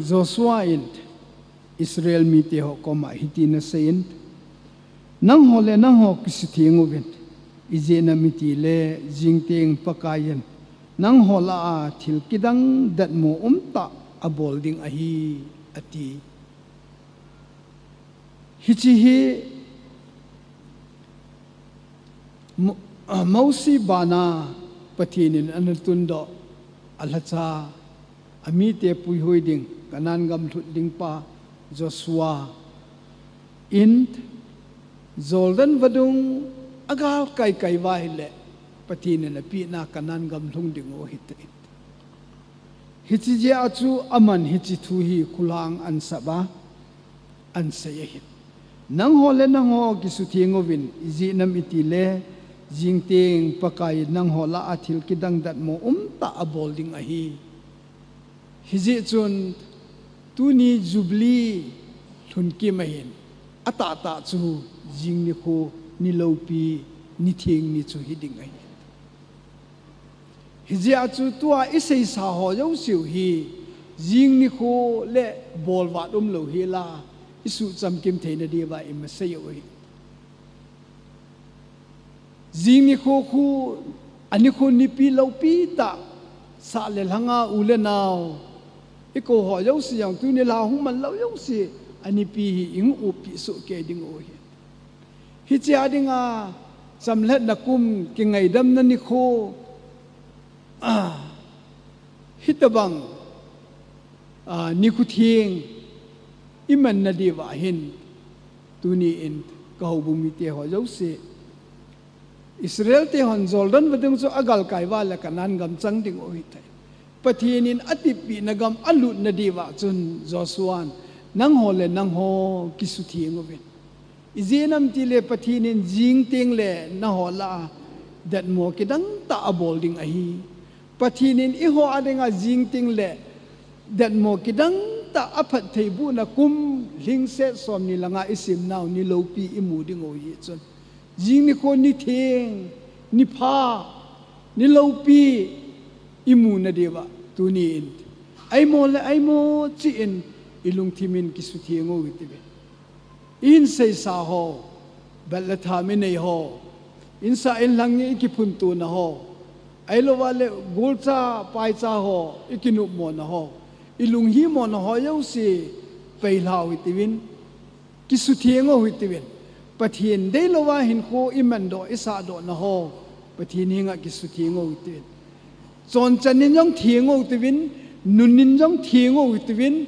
Joshua in Israel mite ho koma hitin aseiyin, nangho le nangho kisitheng uvin, ijeh inem itile jingteng Pakaiyin nangho lah a thil kidang datmo umtah abol ding ahi, ati. Hiche hi Mo-, Mosi bana Pathen in ana tundoh, alhacha, amite puihui ding, Canaan gam lhut ding pa Joshua in Jordan vadung agal kaikai uva ahile, Pathen in apehna Canaan gam lhung ding u ahitai. Hiche jeh a chu aman hiche thu hi khulhang ahin sap a, ahin sei ahi. Nangho le nangho kisitheng uvin, ijeh inem itile, jingteng Pakaiyin nangho lah a thil kidang datmo umtah abol ding ahi. Hijeh chun tuni Jubilee lhun kim ahin, atahtah chu jing nikho ni loupi, ni theng ni chu hiding ahi. Hijeh a chu tua iseisa ho jouseu hi, jing nikho le bolvat umlou hela, isuhchamkim theina diuva imasei u ahi. Jing nikho khu, anikho nipi loupi tah, sah le lhanga u le nao, ikou ho jouse jong tuni lha hung man lou jouse, anipi hi ihin upi soh kei ding u ahi. Hiche a dinga, Chamlhatna kum, kingaidamna nikho, ah, hitabang, ah, nikho theng imanna diuva hin, tuni in ka houbung mite ho jouse, Israel te hon Jordan vadung chu agalkai uva le Canaan gam chang ding u ahitai. Pathen in atepna gam alutna diuva chun Joshua'n, nangho le nangho kisutheng uvin. Ijeh inem itile Pathen in jing tengle nangho lah a datmo kidang tah abol ding ahi. Pathen in eiho a dinga jing tengle datmo kidang tah, aphattheibohna kum lhingset somni langa isimnau ni loupi imu ding u ahi chun, jing nikho ni theng, ni pha, ni loupi imuna diuva tuni in, eimo le eimo cheh in ilungthim in kisutheng u hitiuvin. Ihin seisa ho, bat le tham inei ho, insah inlhang a ikiphunto na ho, ahilouva le golcha paicha ho, ikinopmo na ho, ilunghimo na ho jouse peilha u hitiuvin, kisutheng u hitiuvin. Pathen deilouva hinkho imandoh, isahdoh na ho, Pathen henga kisutheng u hitiuvin. Chonchan in jong theng u hitiuvin, nun in jong theng u hitiuvin,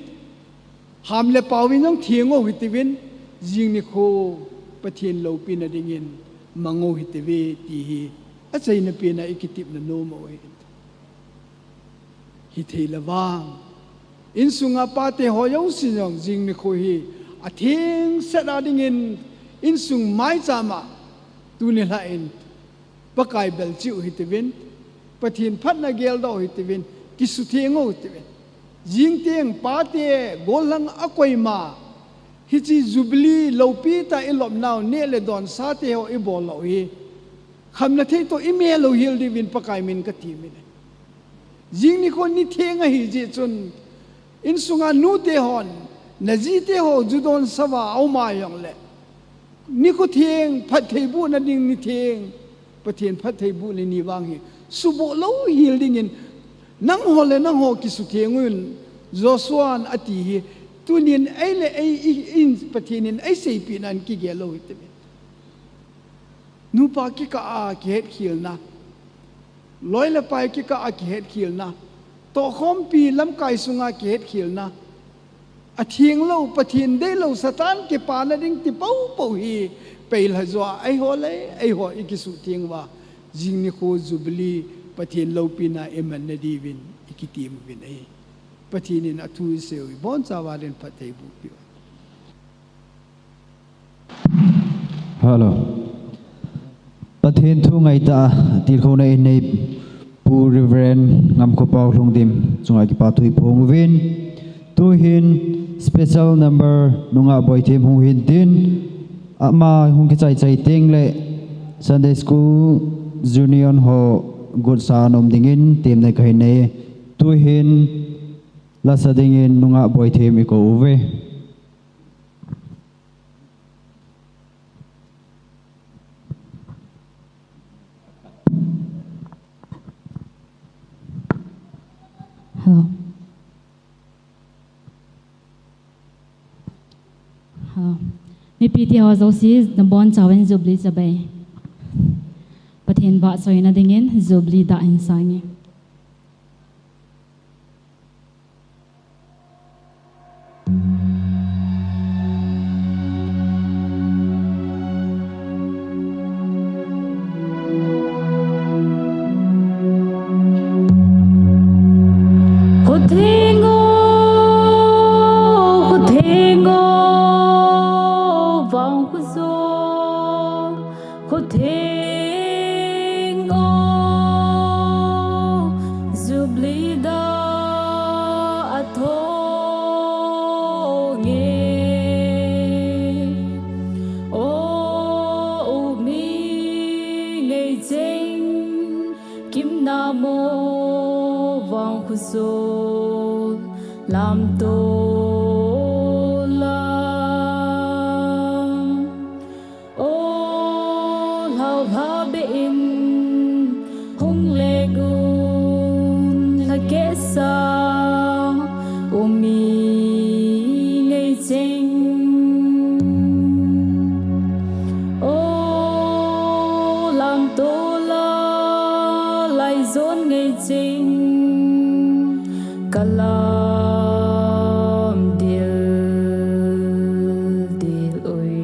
ham le pao in jong theng u hitiuvin, jing nikho Pathen loupina dingin mang u hitiuve ti hi achaina pena ikitepna nom u ahi. Hithei le vang, insunga pate ho jouse jong jing nikho hi athengset a dingin insung maicham a tuni lhah in Pakai bel cheh u hitiuvin, Pathen phatna geldoh u hitiuvin, kisutheng u hitiuvin. Jing teng pate gollhang akoima, hiche Jubilee loupi tah ilopnau neh le don sate ho ibol u hi, khamna thei toh imel u hel diuvin Pakai min katem in ahi. Jing nikho ni theng ahi jeh chun, insunga nute hon, najite ho ju donsah uva aum a jongle, nikho theng, phattheibohna ding ni theng, Pathen phattheibohna ni vang hi suboh lou hel dingin, nangho le nangho kisutheng un, Joshua'n ati hi, tunin ei le ei, i, in Pathen in eiseipeh nan kigel lou hitiuvin. Nupa kikah a kihetkhelna, loi le pai kikah a kihetkhelna, tohkhompi lamkai sunga kihetkhelna, atheng lou, Pathen deilou, Satan kipana ding ti poupou hi peilha joh a, eiho le eiho ikisutheng uva, jing nikho Jubilee Pathen loupina imanna diuvin ikitem uvin ahi. Pathen in athu isei u hi ibonchauva din phattheiboh peh u. Hello. Pathen thu ngaitah a tilkhouna inei Pu Reverend Ngamkhopao Lhungdim chunga kipathu iphong uvin. Tuhin special number Nungah Boithem hung hin tin, ama hung kichai chai tengle Sunday School Union ho gotsa nom dingin temna kahin nei. Tuhin lasa dingin Nungah Boithem ikou uve. Hello. Hello. Mipite ho jouse nabonchauvin Jubilee chibai. Pathen vahchoina dingin Jubilee dah hin sange. Khutheng o, khutheng o, vangkhu jol. Khutheng o, Jubilee dah athong e. O, u mi ngeicheng, kimna mo vangkhu jol lamto lang. O, lhao lha be in hung leng un, lhakeh sa u mi ngeicheng. O, ching kalam dil dil ui.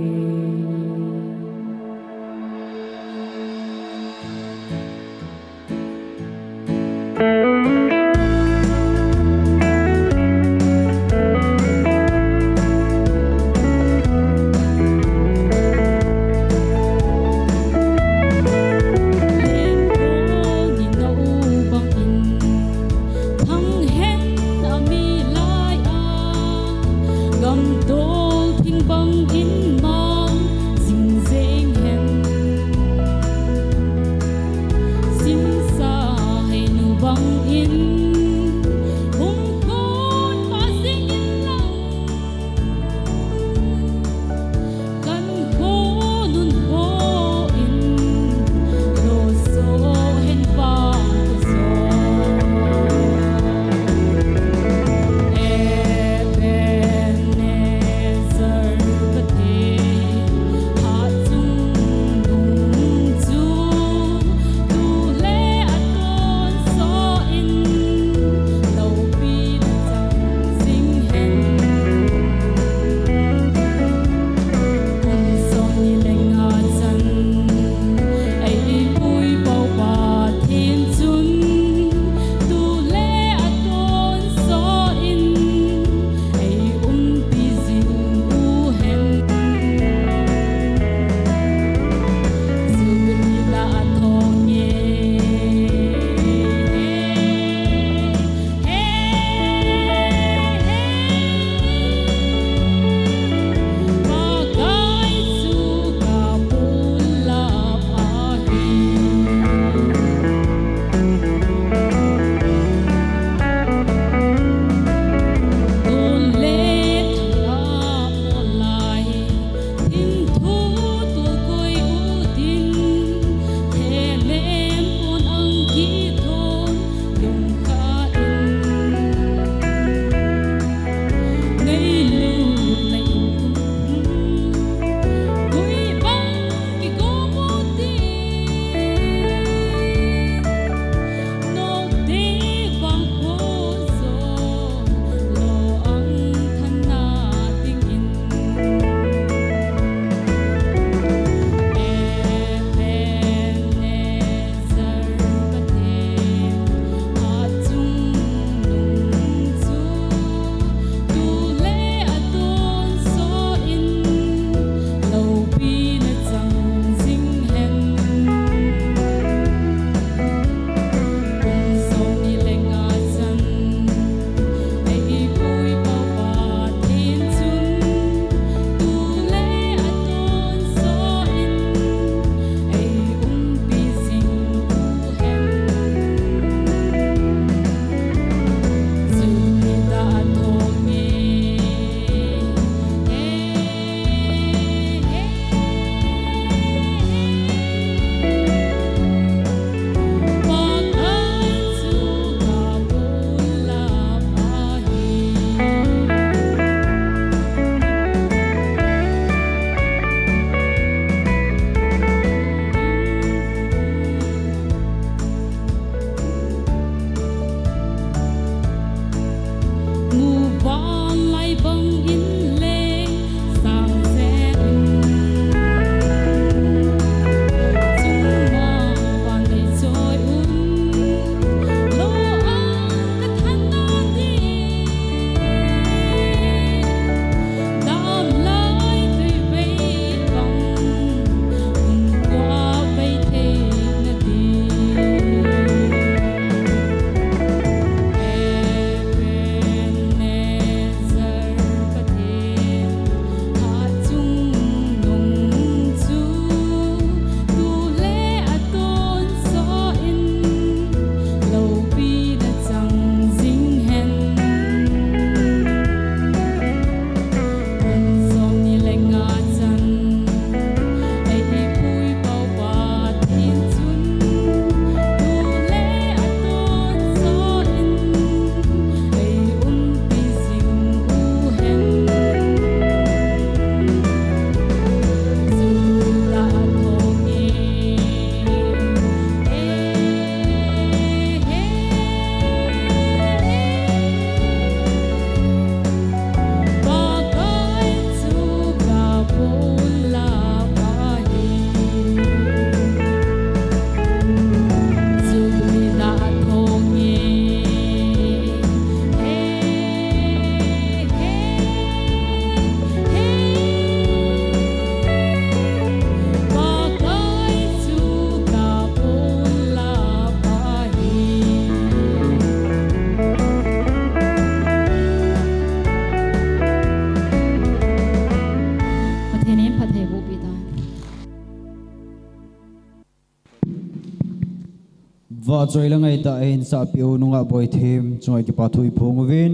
Vahchoi le ngaitah ahin sahpeh u nungah boithem chunga kipa thu iphong uvin.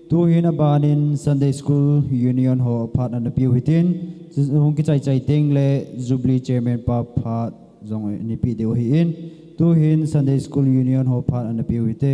Tuhin abanin Sunday School Union ho phat ana peh u hitin, hung kichai chai tengle Jubilee Chairman pa phat jong ana peh diu ahin. Tuhin Sunday School Union ho phat ana peh u hite.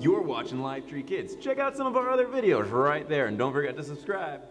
You're watching Live Tree Kids. Check out some of our other videos right there, and don't forget to subscribe.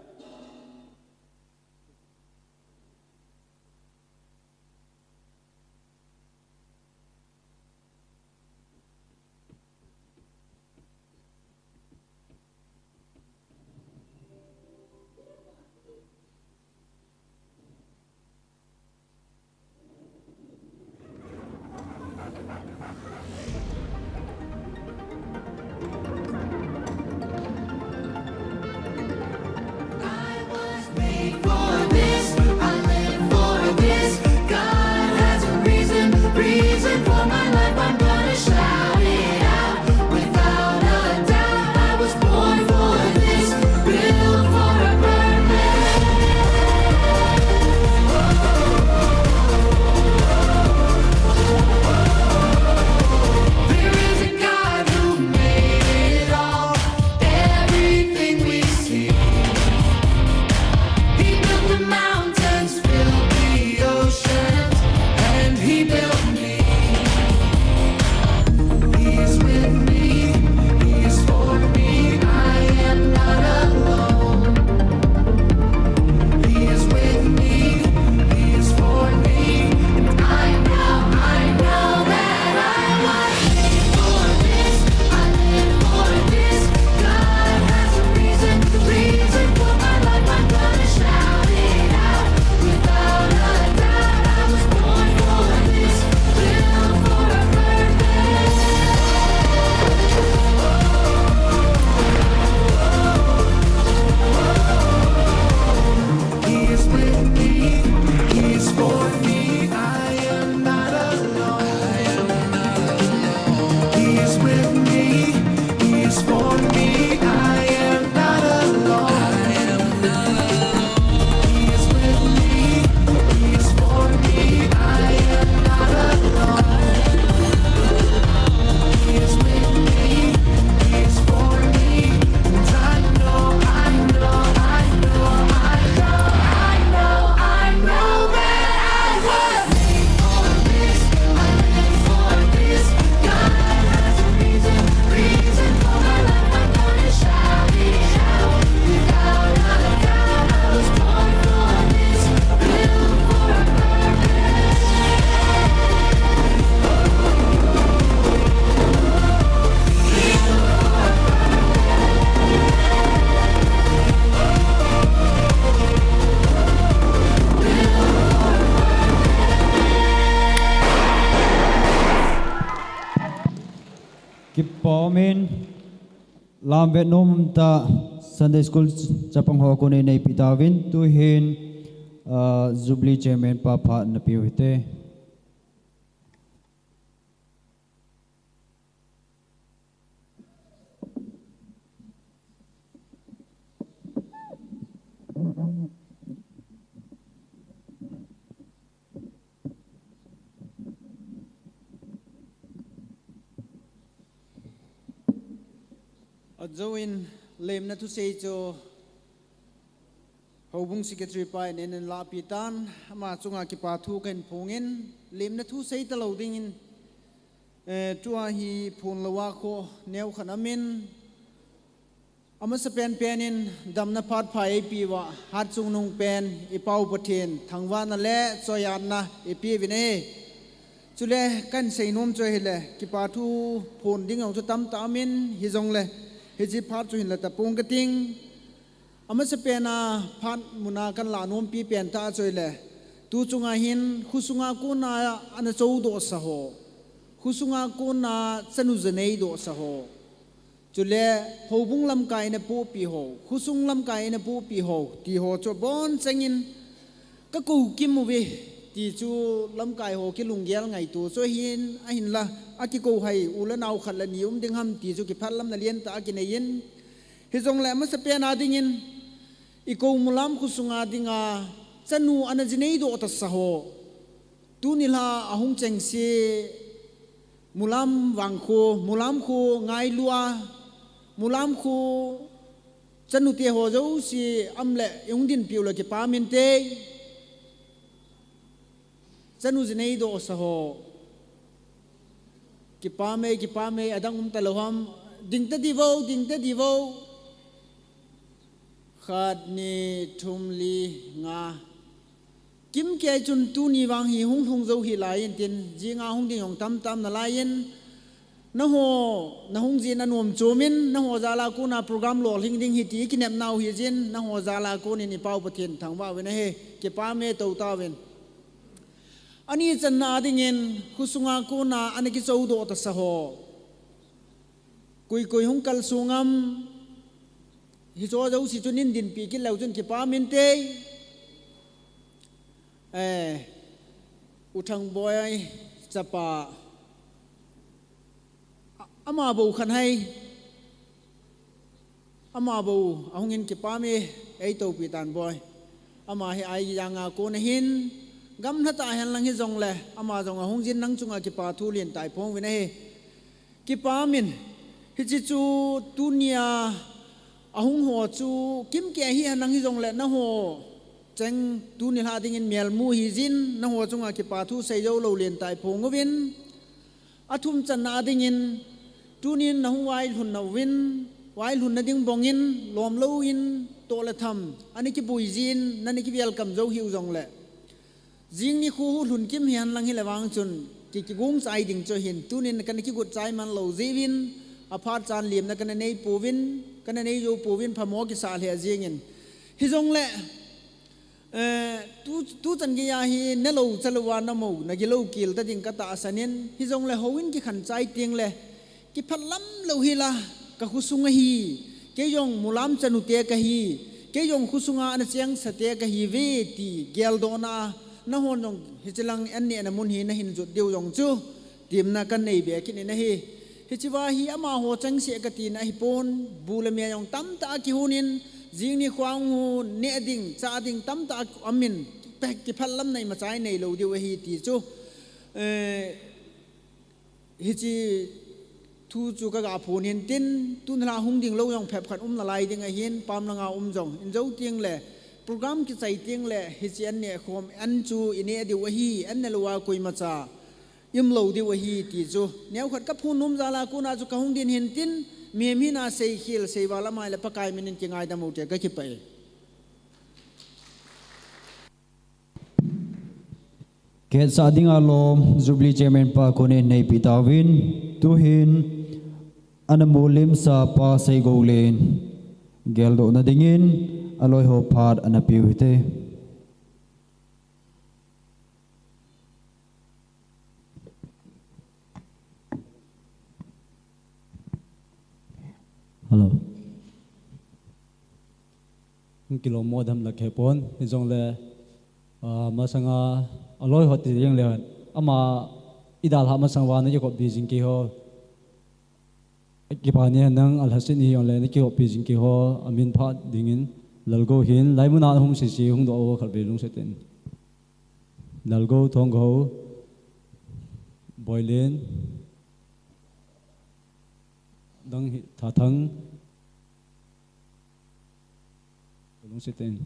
Kipa umin, lamvet nom tah Sunday School chapang ho kona neipe tauvin, tuhin, ah, Jubilee Chairman pa phat napeh u hite. Ajouvin lemna thusei chu Houbung Secretary pa in eihin lahpeh tan, ama chunga kipa thu kahin phongin, lemna thusei talou dingin, eh, tua hi phonglou a kho neo khat amin, amasapen pen in damna phat pha eipeh uva, hatchungnung pen i Pa u Pathen thangvahna le choiatna eipeh uvin ahi. Chule kahin seinom chu ahile, kipa thu phon ding jong chu tamtah aum in, hijongle, hiche phat chu hinla tapong kating. Amasapen a phat mun a kahin lah nompi pen tah chu ahile, tu chunga hin khosunga kona ana choudoh sa ho, khosunga kona chanu jinei doh sa ho, chule houbung lamkai ana pohpi ho, khosung lamkai ana pohpi ho, ti ho chu abonchan in kakou kim uve, ti chu lamkai ho kilunggel ngaito chu ahin, ahinla, akikou hai u le nao khat le ni um ding ham ti chu kiphatlamna lentah akinei in, hijongle amasapen a dingin, ikou Mulam khosunga dinga chanu ana jinei doh tasa ho, tuni lha ahung chengse Mulam vangkho, Mulam kho ngailua, Mulam kho chanute ho jouse aum le ihung dinpiu le kipah inte. Chanu jinei doh sa ho, kipah e, kipah e, adang um talou ham? Ding tadi vo, ding tadi vo. Khat, ni, thum, li, nga. Kimkei chun tuni vang hi hung lhung jou hih lai intin, jinga hung ding jong tamtah um nalai in, nangho nahung jin anom chom in, nangho jal a kona program lolhing ding ahi ti kinepnau hijin, nangho jal a konin ipau Pathen thangvah uvin ahi, kipah e, tou tauvin. Ani channa dingin, khosunga kona ana kichoudoh tasa ho, koi koi hung kalsong am? Hiche jouse chun eidinpi kit leu chun kipah inte. Eh, U Thangboi chapa, a-, ama bou khan hai. Ama bou ahung in, kipah e, eitoupi tan boi. Ama hi aijanga kona hin gamlha tah henlang hijongle, ama jong ahung jin nang chunga kipa thu lentah iphong uvin ahi. Kipah in, hiche chu tunia ahung ho chu kimkei hihenlang hijongle, nangho cheng tuni lha dingin melmu hijin, nangho chunga kipa thu seijou lou lentah iphong uvin. Athum channa dingin, tunin nahung vailhun nauvin, vailhunna ding bongin, lomlou in, toh le tham, ana kibui jin, nana kiwelcome jou hiu jongle, jing nikho lhun kim hihenlang hile vang chun, ki, kigong chai ding chu ahin, tunin kana kigot chai man lou jeh uvin, aphat chan lemna kana nei pouvin, kana nei jou pouvin, phamo kisah lheh jengin. Hijongle, Eh, tu, tuchan geiya hi nelou chalou a namou, nagilou kel ta ding katahsan in, hijongle houin kikhen chai tengle, kiphatlam lou hila, kakhosung ahi, kei jong Mulam chanute kahi, kei jong khosunga ana chengsate kahiuve ti geldohna, nahon jong hichelang an nehna mun hi nahin jot diu jong chu, temna kanei be kit in ahi. Hichea hi amaho chengse katina ahipon, bu le me jong tamtah akihonin, jing nikho hung neh ding, chah ding tamtah aumin, pe-, kiphatlamna imacha inei lou diu ahi ti chu. Eh, hiche thu chu kaga phon in tin, tun lha hung ding lou jong phabep khat um nalai ding ahin, pam langa um jong, in jou tengle, program kichai tengle, hiche an neh khom, an chu ineh diu ahi, an nelou a koimacha um lou diu ahi ti chu. Neokhat kaphon nom jal a kona chu kahung din hin tin, mihem hina seikhel, seival amai le Pakai minin kingaidam u te, kakipah e. Kehsah dinga lom, Jubilee Chairman pa konin neipi tauvin, tuhin, ana molimsa pa Seigoulen, geldohna dingin, aloi ho phat ana peh u hite. Hello. Hung kilom mo dam lak hepon, hijongle, ah, masanga, aloi ho ti jeng le, ama idalhah masang uva na kikhoppi jing keiho. Kipa ni nang alhaset ni jongle, na kikhoppi jing keiho, amin phat dingin, Lalgou hin, laimun a hung sese, hung doh ho khat vei lungset in. Lalgou, Thongou, Boilen, dang hi, Thathang, lungset in.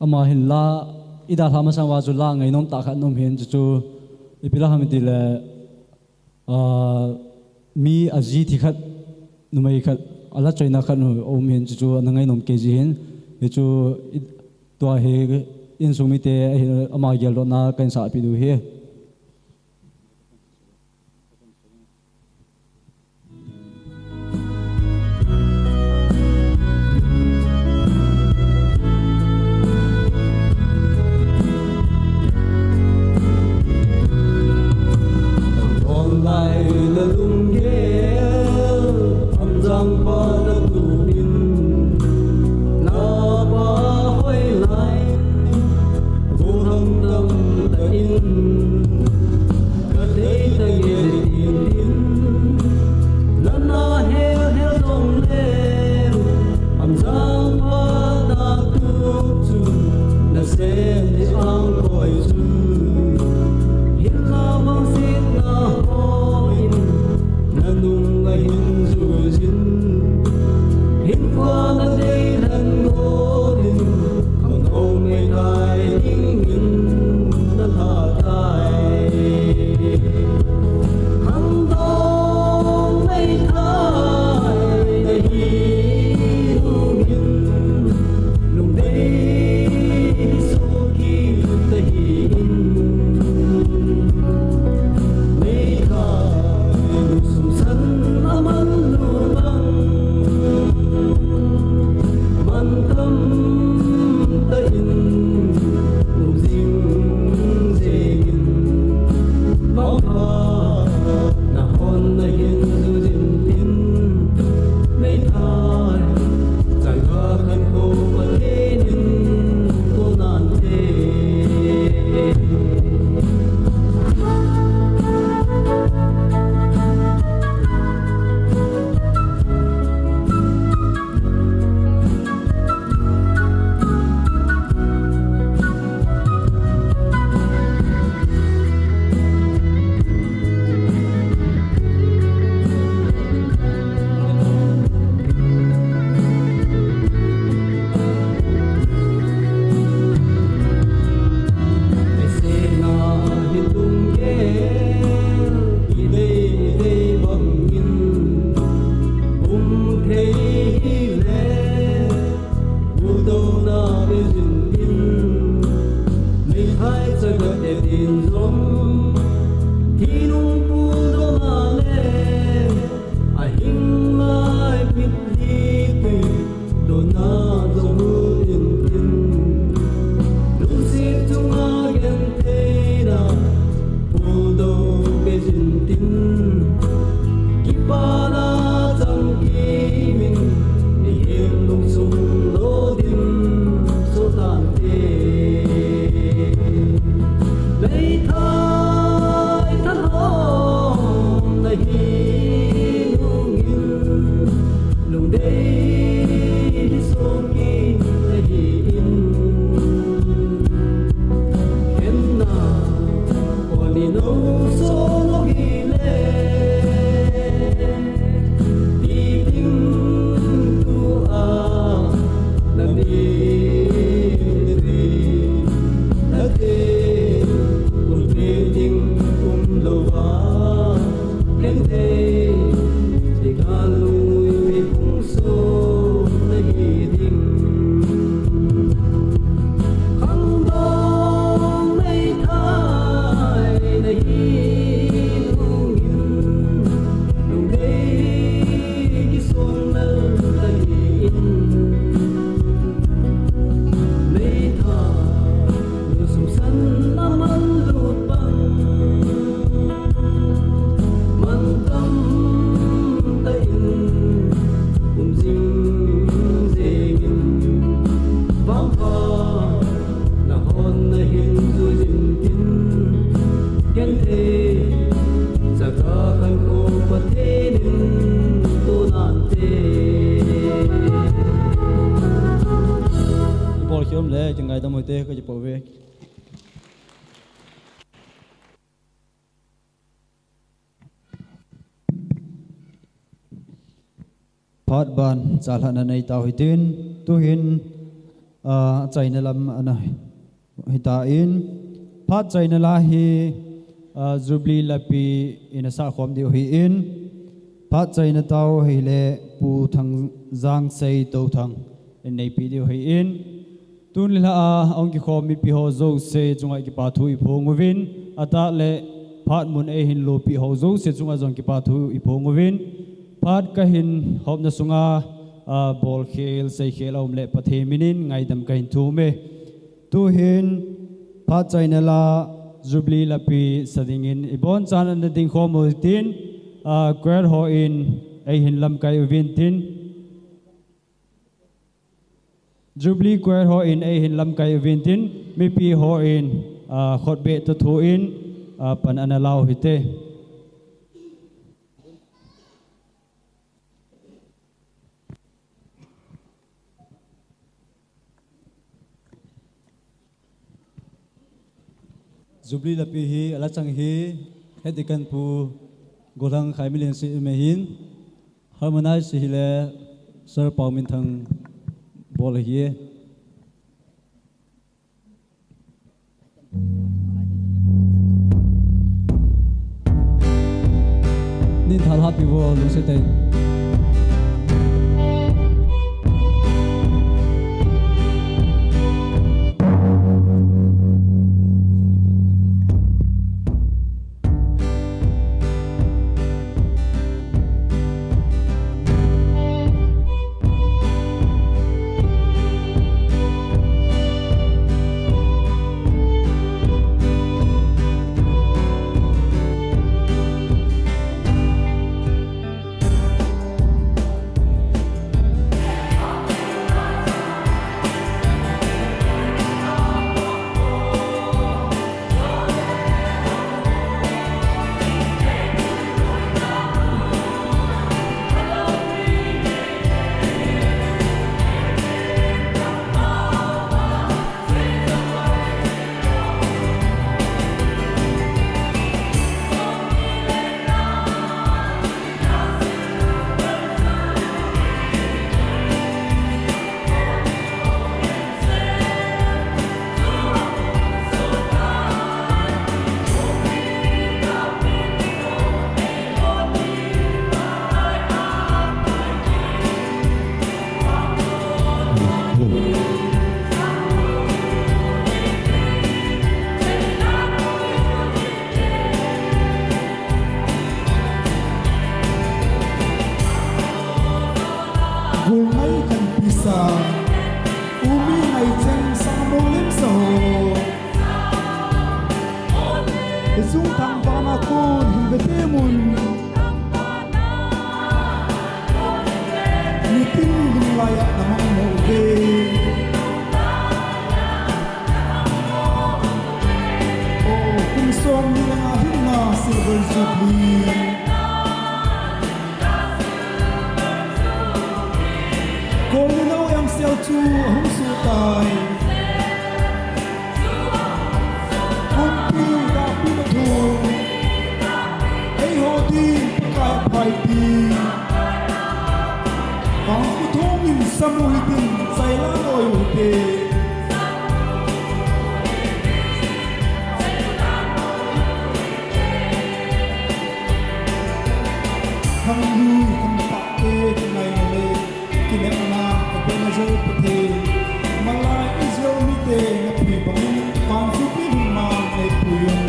Ama hin la, idalhah masang uva chu la ngainom tah khat aum hin, chuchu ipi la ham itile, ah, mi aji thi khat, numei khat, ala choina khat aum hin, chuchu ana ngainom kei ji hin, hichu i, Tua hi insung mite ahi, ama geldohna kahin sahpeh diu ahi. Online na lunggel, Amjang pa na tumin, na pa hoilai, gollhang tamtah in, ka deitah gel in tin, nana hel hel jongle, Amjang pa na tup chu, na sen ding angkoi chu, hinla vangsetna hon, na nung ahin jui jin, hinkho na deilhen gon in, khangdong meithai dingin na lha tai. Khangdong meithai na hi nungin, lungdei soh kit ta hih in. Meithai lungsun san a man lut bang, man tamtah in um jing jeng in, vangpha na hon na hin ju jin tin, meithai chaga khankho Pathen in tol nante. Pudouna bejin tin, meithai chaga etin jong, thingnung pudouna le, ahing lai mitlhi tui, douna jong hu in tin, lungset chunga gentheina, pudou bejin tin, kipana chamkim in, mihem lungsung lo dim soh tante. Meithai thalhom na hi nungin, lungdei soh kit na hi in. Khenna, koni nou soh lou hile, ti ding tua na mitlhi, na te, un pe ding umlouva, khenthei, ti galungnui pung soh na hi ding. Khangdong meithai na hi nungin, lungdei kisong na ta hi in. Meithai lungsun san a man lut bang, man tamtah in um jing jeng in, vangpha na hon na hin ju jin tin, genthei chaga khankho Pathen in tol nante. Ibol khom le, kingaidam u hite, ka kipa uve. Phat ban chalhahna nei tau hitin, tuhin, ah, chaina lam ana hitan, phat chaina la hi, ah, Jubilee lapi in asah khom diu ahin, phat chaina tau hile Pu Thangjangsei Touthang in neipi diu ahin, Tun le lha a hung kikhom mipi ho jouse chunga kipa thu iphong uvin, atah le phat mun eihin lopi ho jouse chunga jong kipa thu iphong uvin, phat kahin hopna sunga, a, bolkhel, seikhel aum le Pathen minin ngaidam kahin thum e. Tuhin phat chaina la Jubilee lapi sa dingin ibon chan ana dingkhom utin, a, choir hon eihin lamkai uvin tin. Jubilee choir hon eihin lamkai uvin tin, mipi hon, a, khutbeh toh thu in, a, pan ana lau hite. Jubilee lapi hi ala chang hi, Head Deacon Pu Golhang Khaimilen si me hin, Harmonize hi le Sir Pauminthang bol hi. Nin thal happy world, lungset tah in. Gulngai kan pisa, umi ngai cheng sa mo lem sa ho. Isung thang bana kun hin bete mun. Nitin lunglai a namang mo ve. O, kum som ni le nga hin na Silver Jubilee. Kong ni lo yang sel chu hung su tai. Kumpi da pi ma thu. Ei ho din Pakai phai ti. Kang ku thong in samu hi din sai la loi u te. Thang lui thang ta te ngai le. Kinepna, Ebenezer Pathen, malai Israel mite na pui bangin, vang Jubilee hun man nei pui un.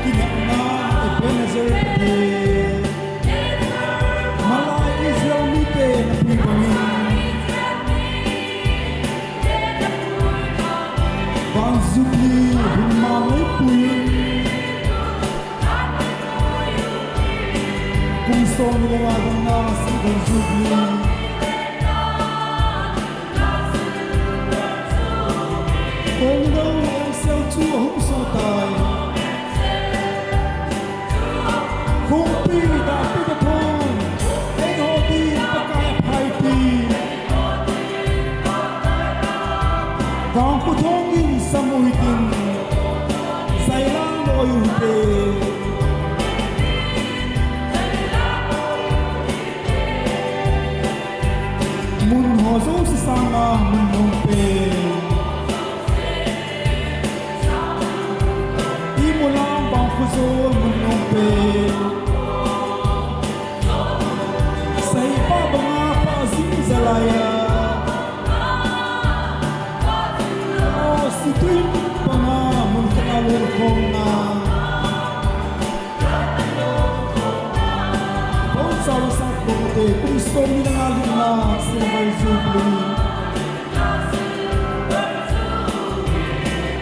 Kinepna, Ebenezer Pathen, malai Israel mite na pui bangin, vang Jubilee hun man nei pui un. Kum som ni le nga dong na Silver Jubilee. Kong dong em sel chu hung so tai. Kong pi da pi da thong. Ei ho din Pakai phai ti. Vang ku thong in samu hi din, sai la loi u te. Mun ho jouse sanga mun hong pe. Imu lang vang ku Sol mun nung pe. Saipa banga pa zing zalaya. O situi banga mun kana lul khong na. Bon sa sa kong te kum som ni na lul na silver jubilee.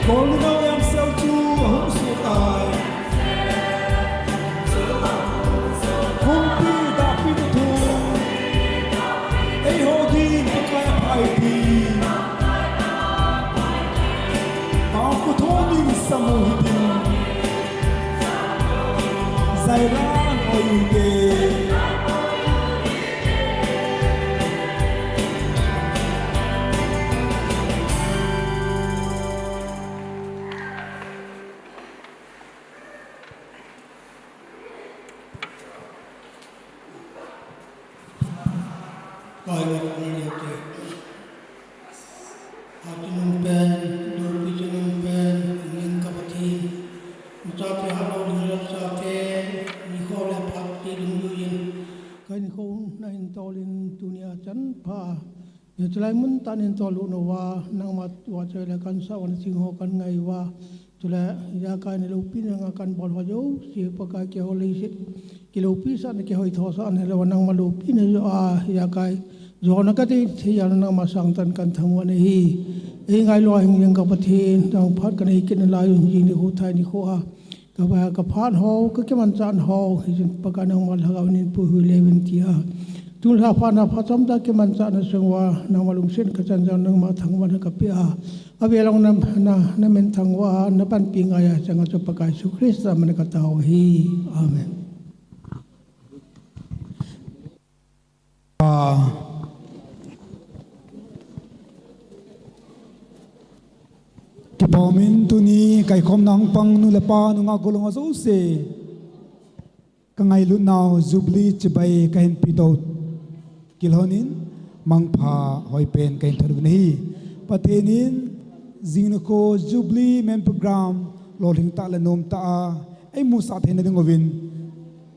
Golden Hour Young Cell chu ahung suh tai. Kumpi dapin thu. Eiho din Pakai aphai ti. Pau kutho din samu hitin. Zailan oi te. Pai le pai le te. Atunung pen, dopi tunung pen, ning ka Pathen. Mata te ha lo ding le mata te, nikho le phat te ding lu yin. Kai nikho na hin tolin tunia chan pha. Hiche lai mun tah in tol u nau va, nangma vahchoi le kan sa u na ching ho kan ngai uva. Chule, ijakai na loupina nga kan bol ho jouse, Pakai keiho leiset kiloupina, kihoithosahna le nangma loupina joh a, ijakai jona kati thei a nangma sangtah in kan thangvah nahi. Ei ngailua hing jeng ka Pathen, nang phat kanei kit nalai u jing nikho thai nikho a. Ka va, ka phat ho, ka kimanchah ho, hijeh in Pakai nangma lhagao in puihui le uvin tia. Tun lha phat na phat chomcha kimanchahna sung uva, nangma lungset ka chan jong nangma thangvahna ka pe a. Avel a na, na, na min thangvah a, na panpi ngai a, chang a chu Pakai Jesu Christa min a ka tao u ahi. Amen. Kipa umin tuni kaikhomna hung pang nu le pa, nungah golhang ho jouse, ka ngailut nau Jubilee chibai ka hin pe to kilhon in mangpha hoipen ka hin thot uvin ahi. Pathen in jing nikho Jubilee main program lolhing tah le nom tah a eimusah theina ding uvin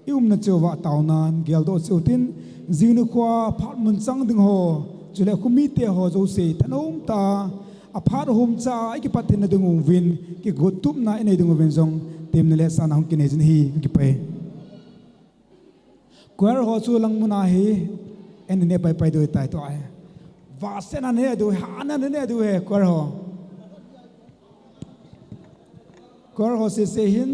i umna cheh uva taonan geldoh cheh utin, jing nikho a phat mun chang ding ho, chule khomite ho jouse thanom tah a phat hom cha a i kipat theina ding uvin, kigotupna i nei ding uvin jong temna le sahna hung kinei jin ahi, ka kipah e. Choir ho chu lang mun a hi, ei na neh paipai diu ahitai tua hi. Vahsetna neh diu, hahna neh diu ahi choir ho. Choir ho sese hin,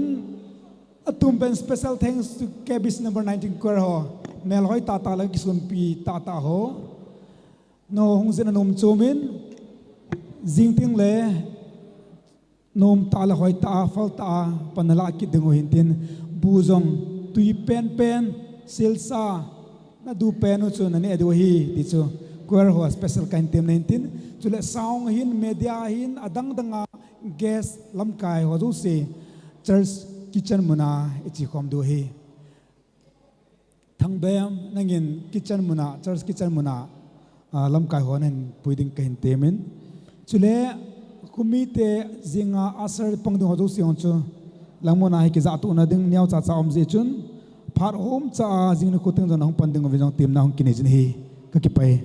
atum pen special thanks to K B C number nineteen choir ho. Melhoi tahtah le kisunpi tahtah ho. Nangho hung jin a nom chom in, jing teng le nom tah le hoi tah a, phal tah a pan na lah kit ding u hintin, bu jong tui penpen, silsa, na du pen u chu na neh diu ahi, ti chu choir ho special ka hin temna hintin, chule sound hin, media hin, adang dang a guest lamkai ho jouse, church kitchen mun a i che khom diu ahi. Thangbem, nangin kitchen mun a, church kitchen mun a, ah, lamkai ho nahin pui ding ka hin temin. Chule, khomite jing a usher pang ding ho jouse jong chu, lang mun a hi kijahtohna ding neocha cha um jeh chun, phat hom cha a jing nikho teng jong na hung pan ding uvin jong temna hung kinei jin ahi, ka kipah e.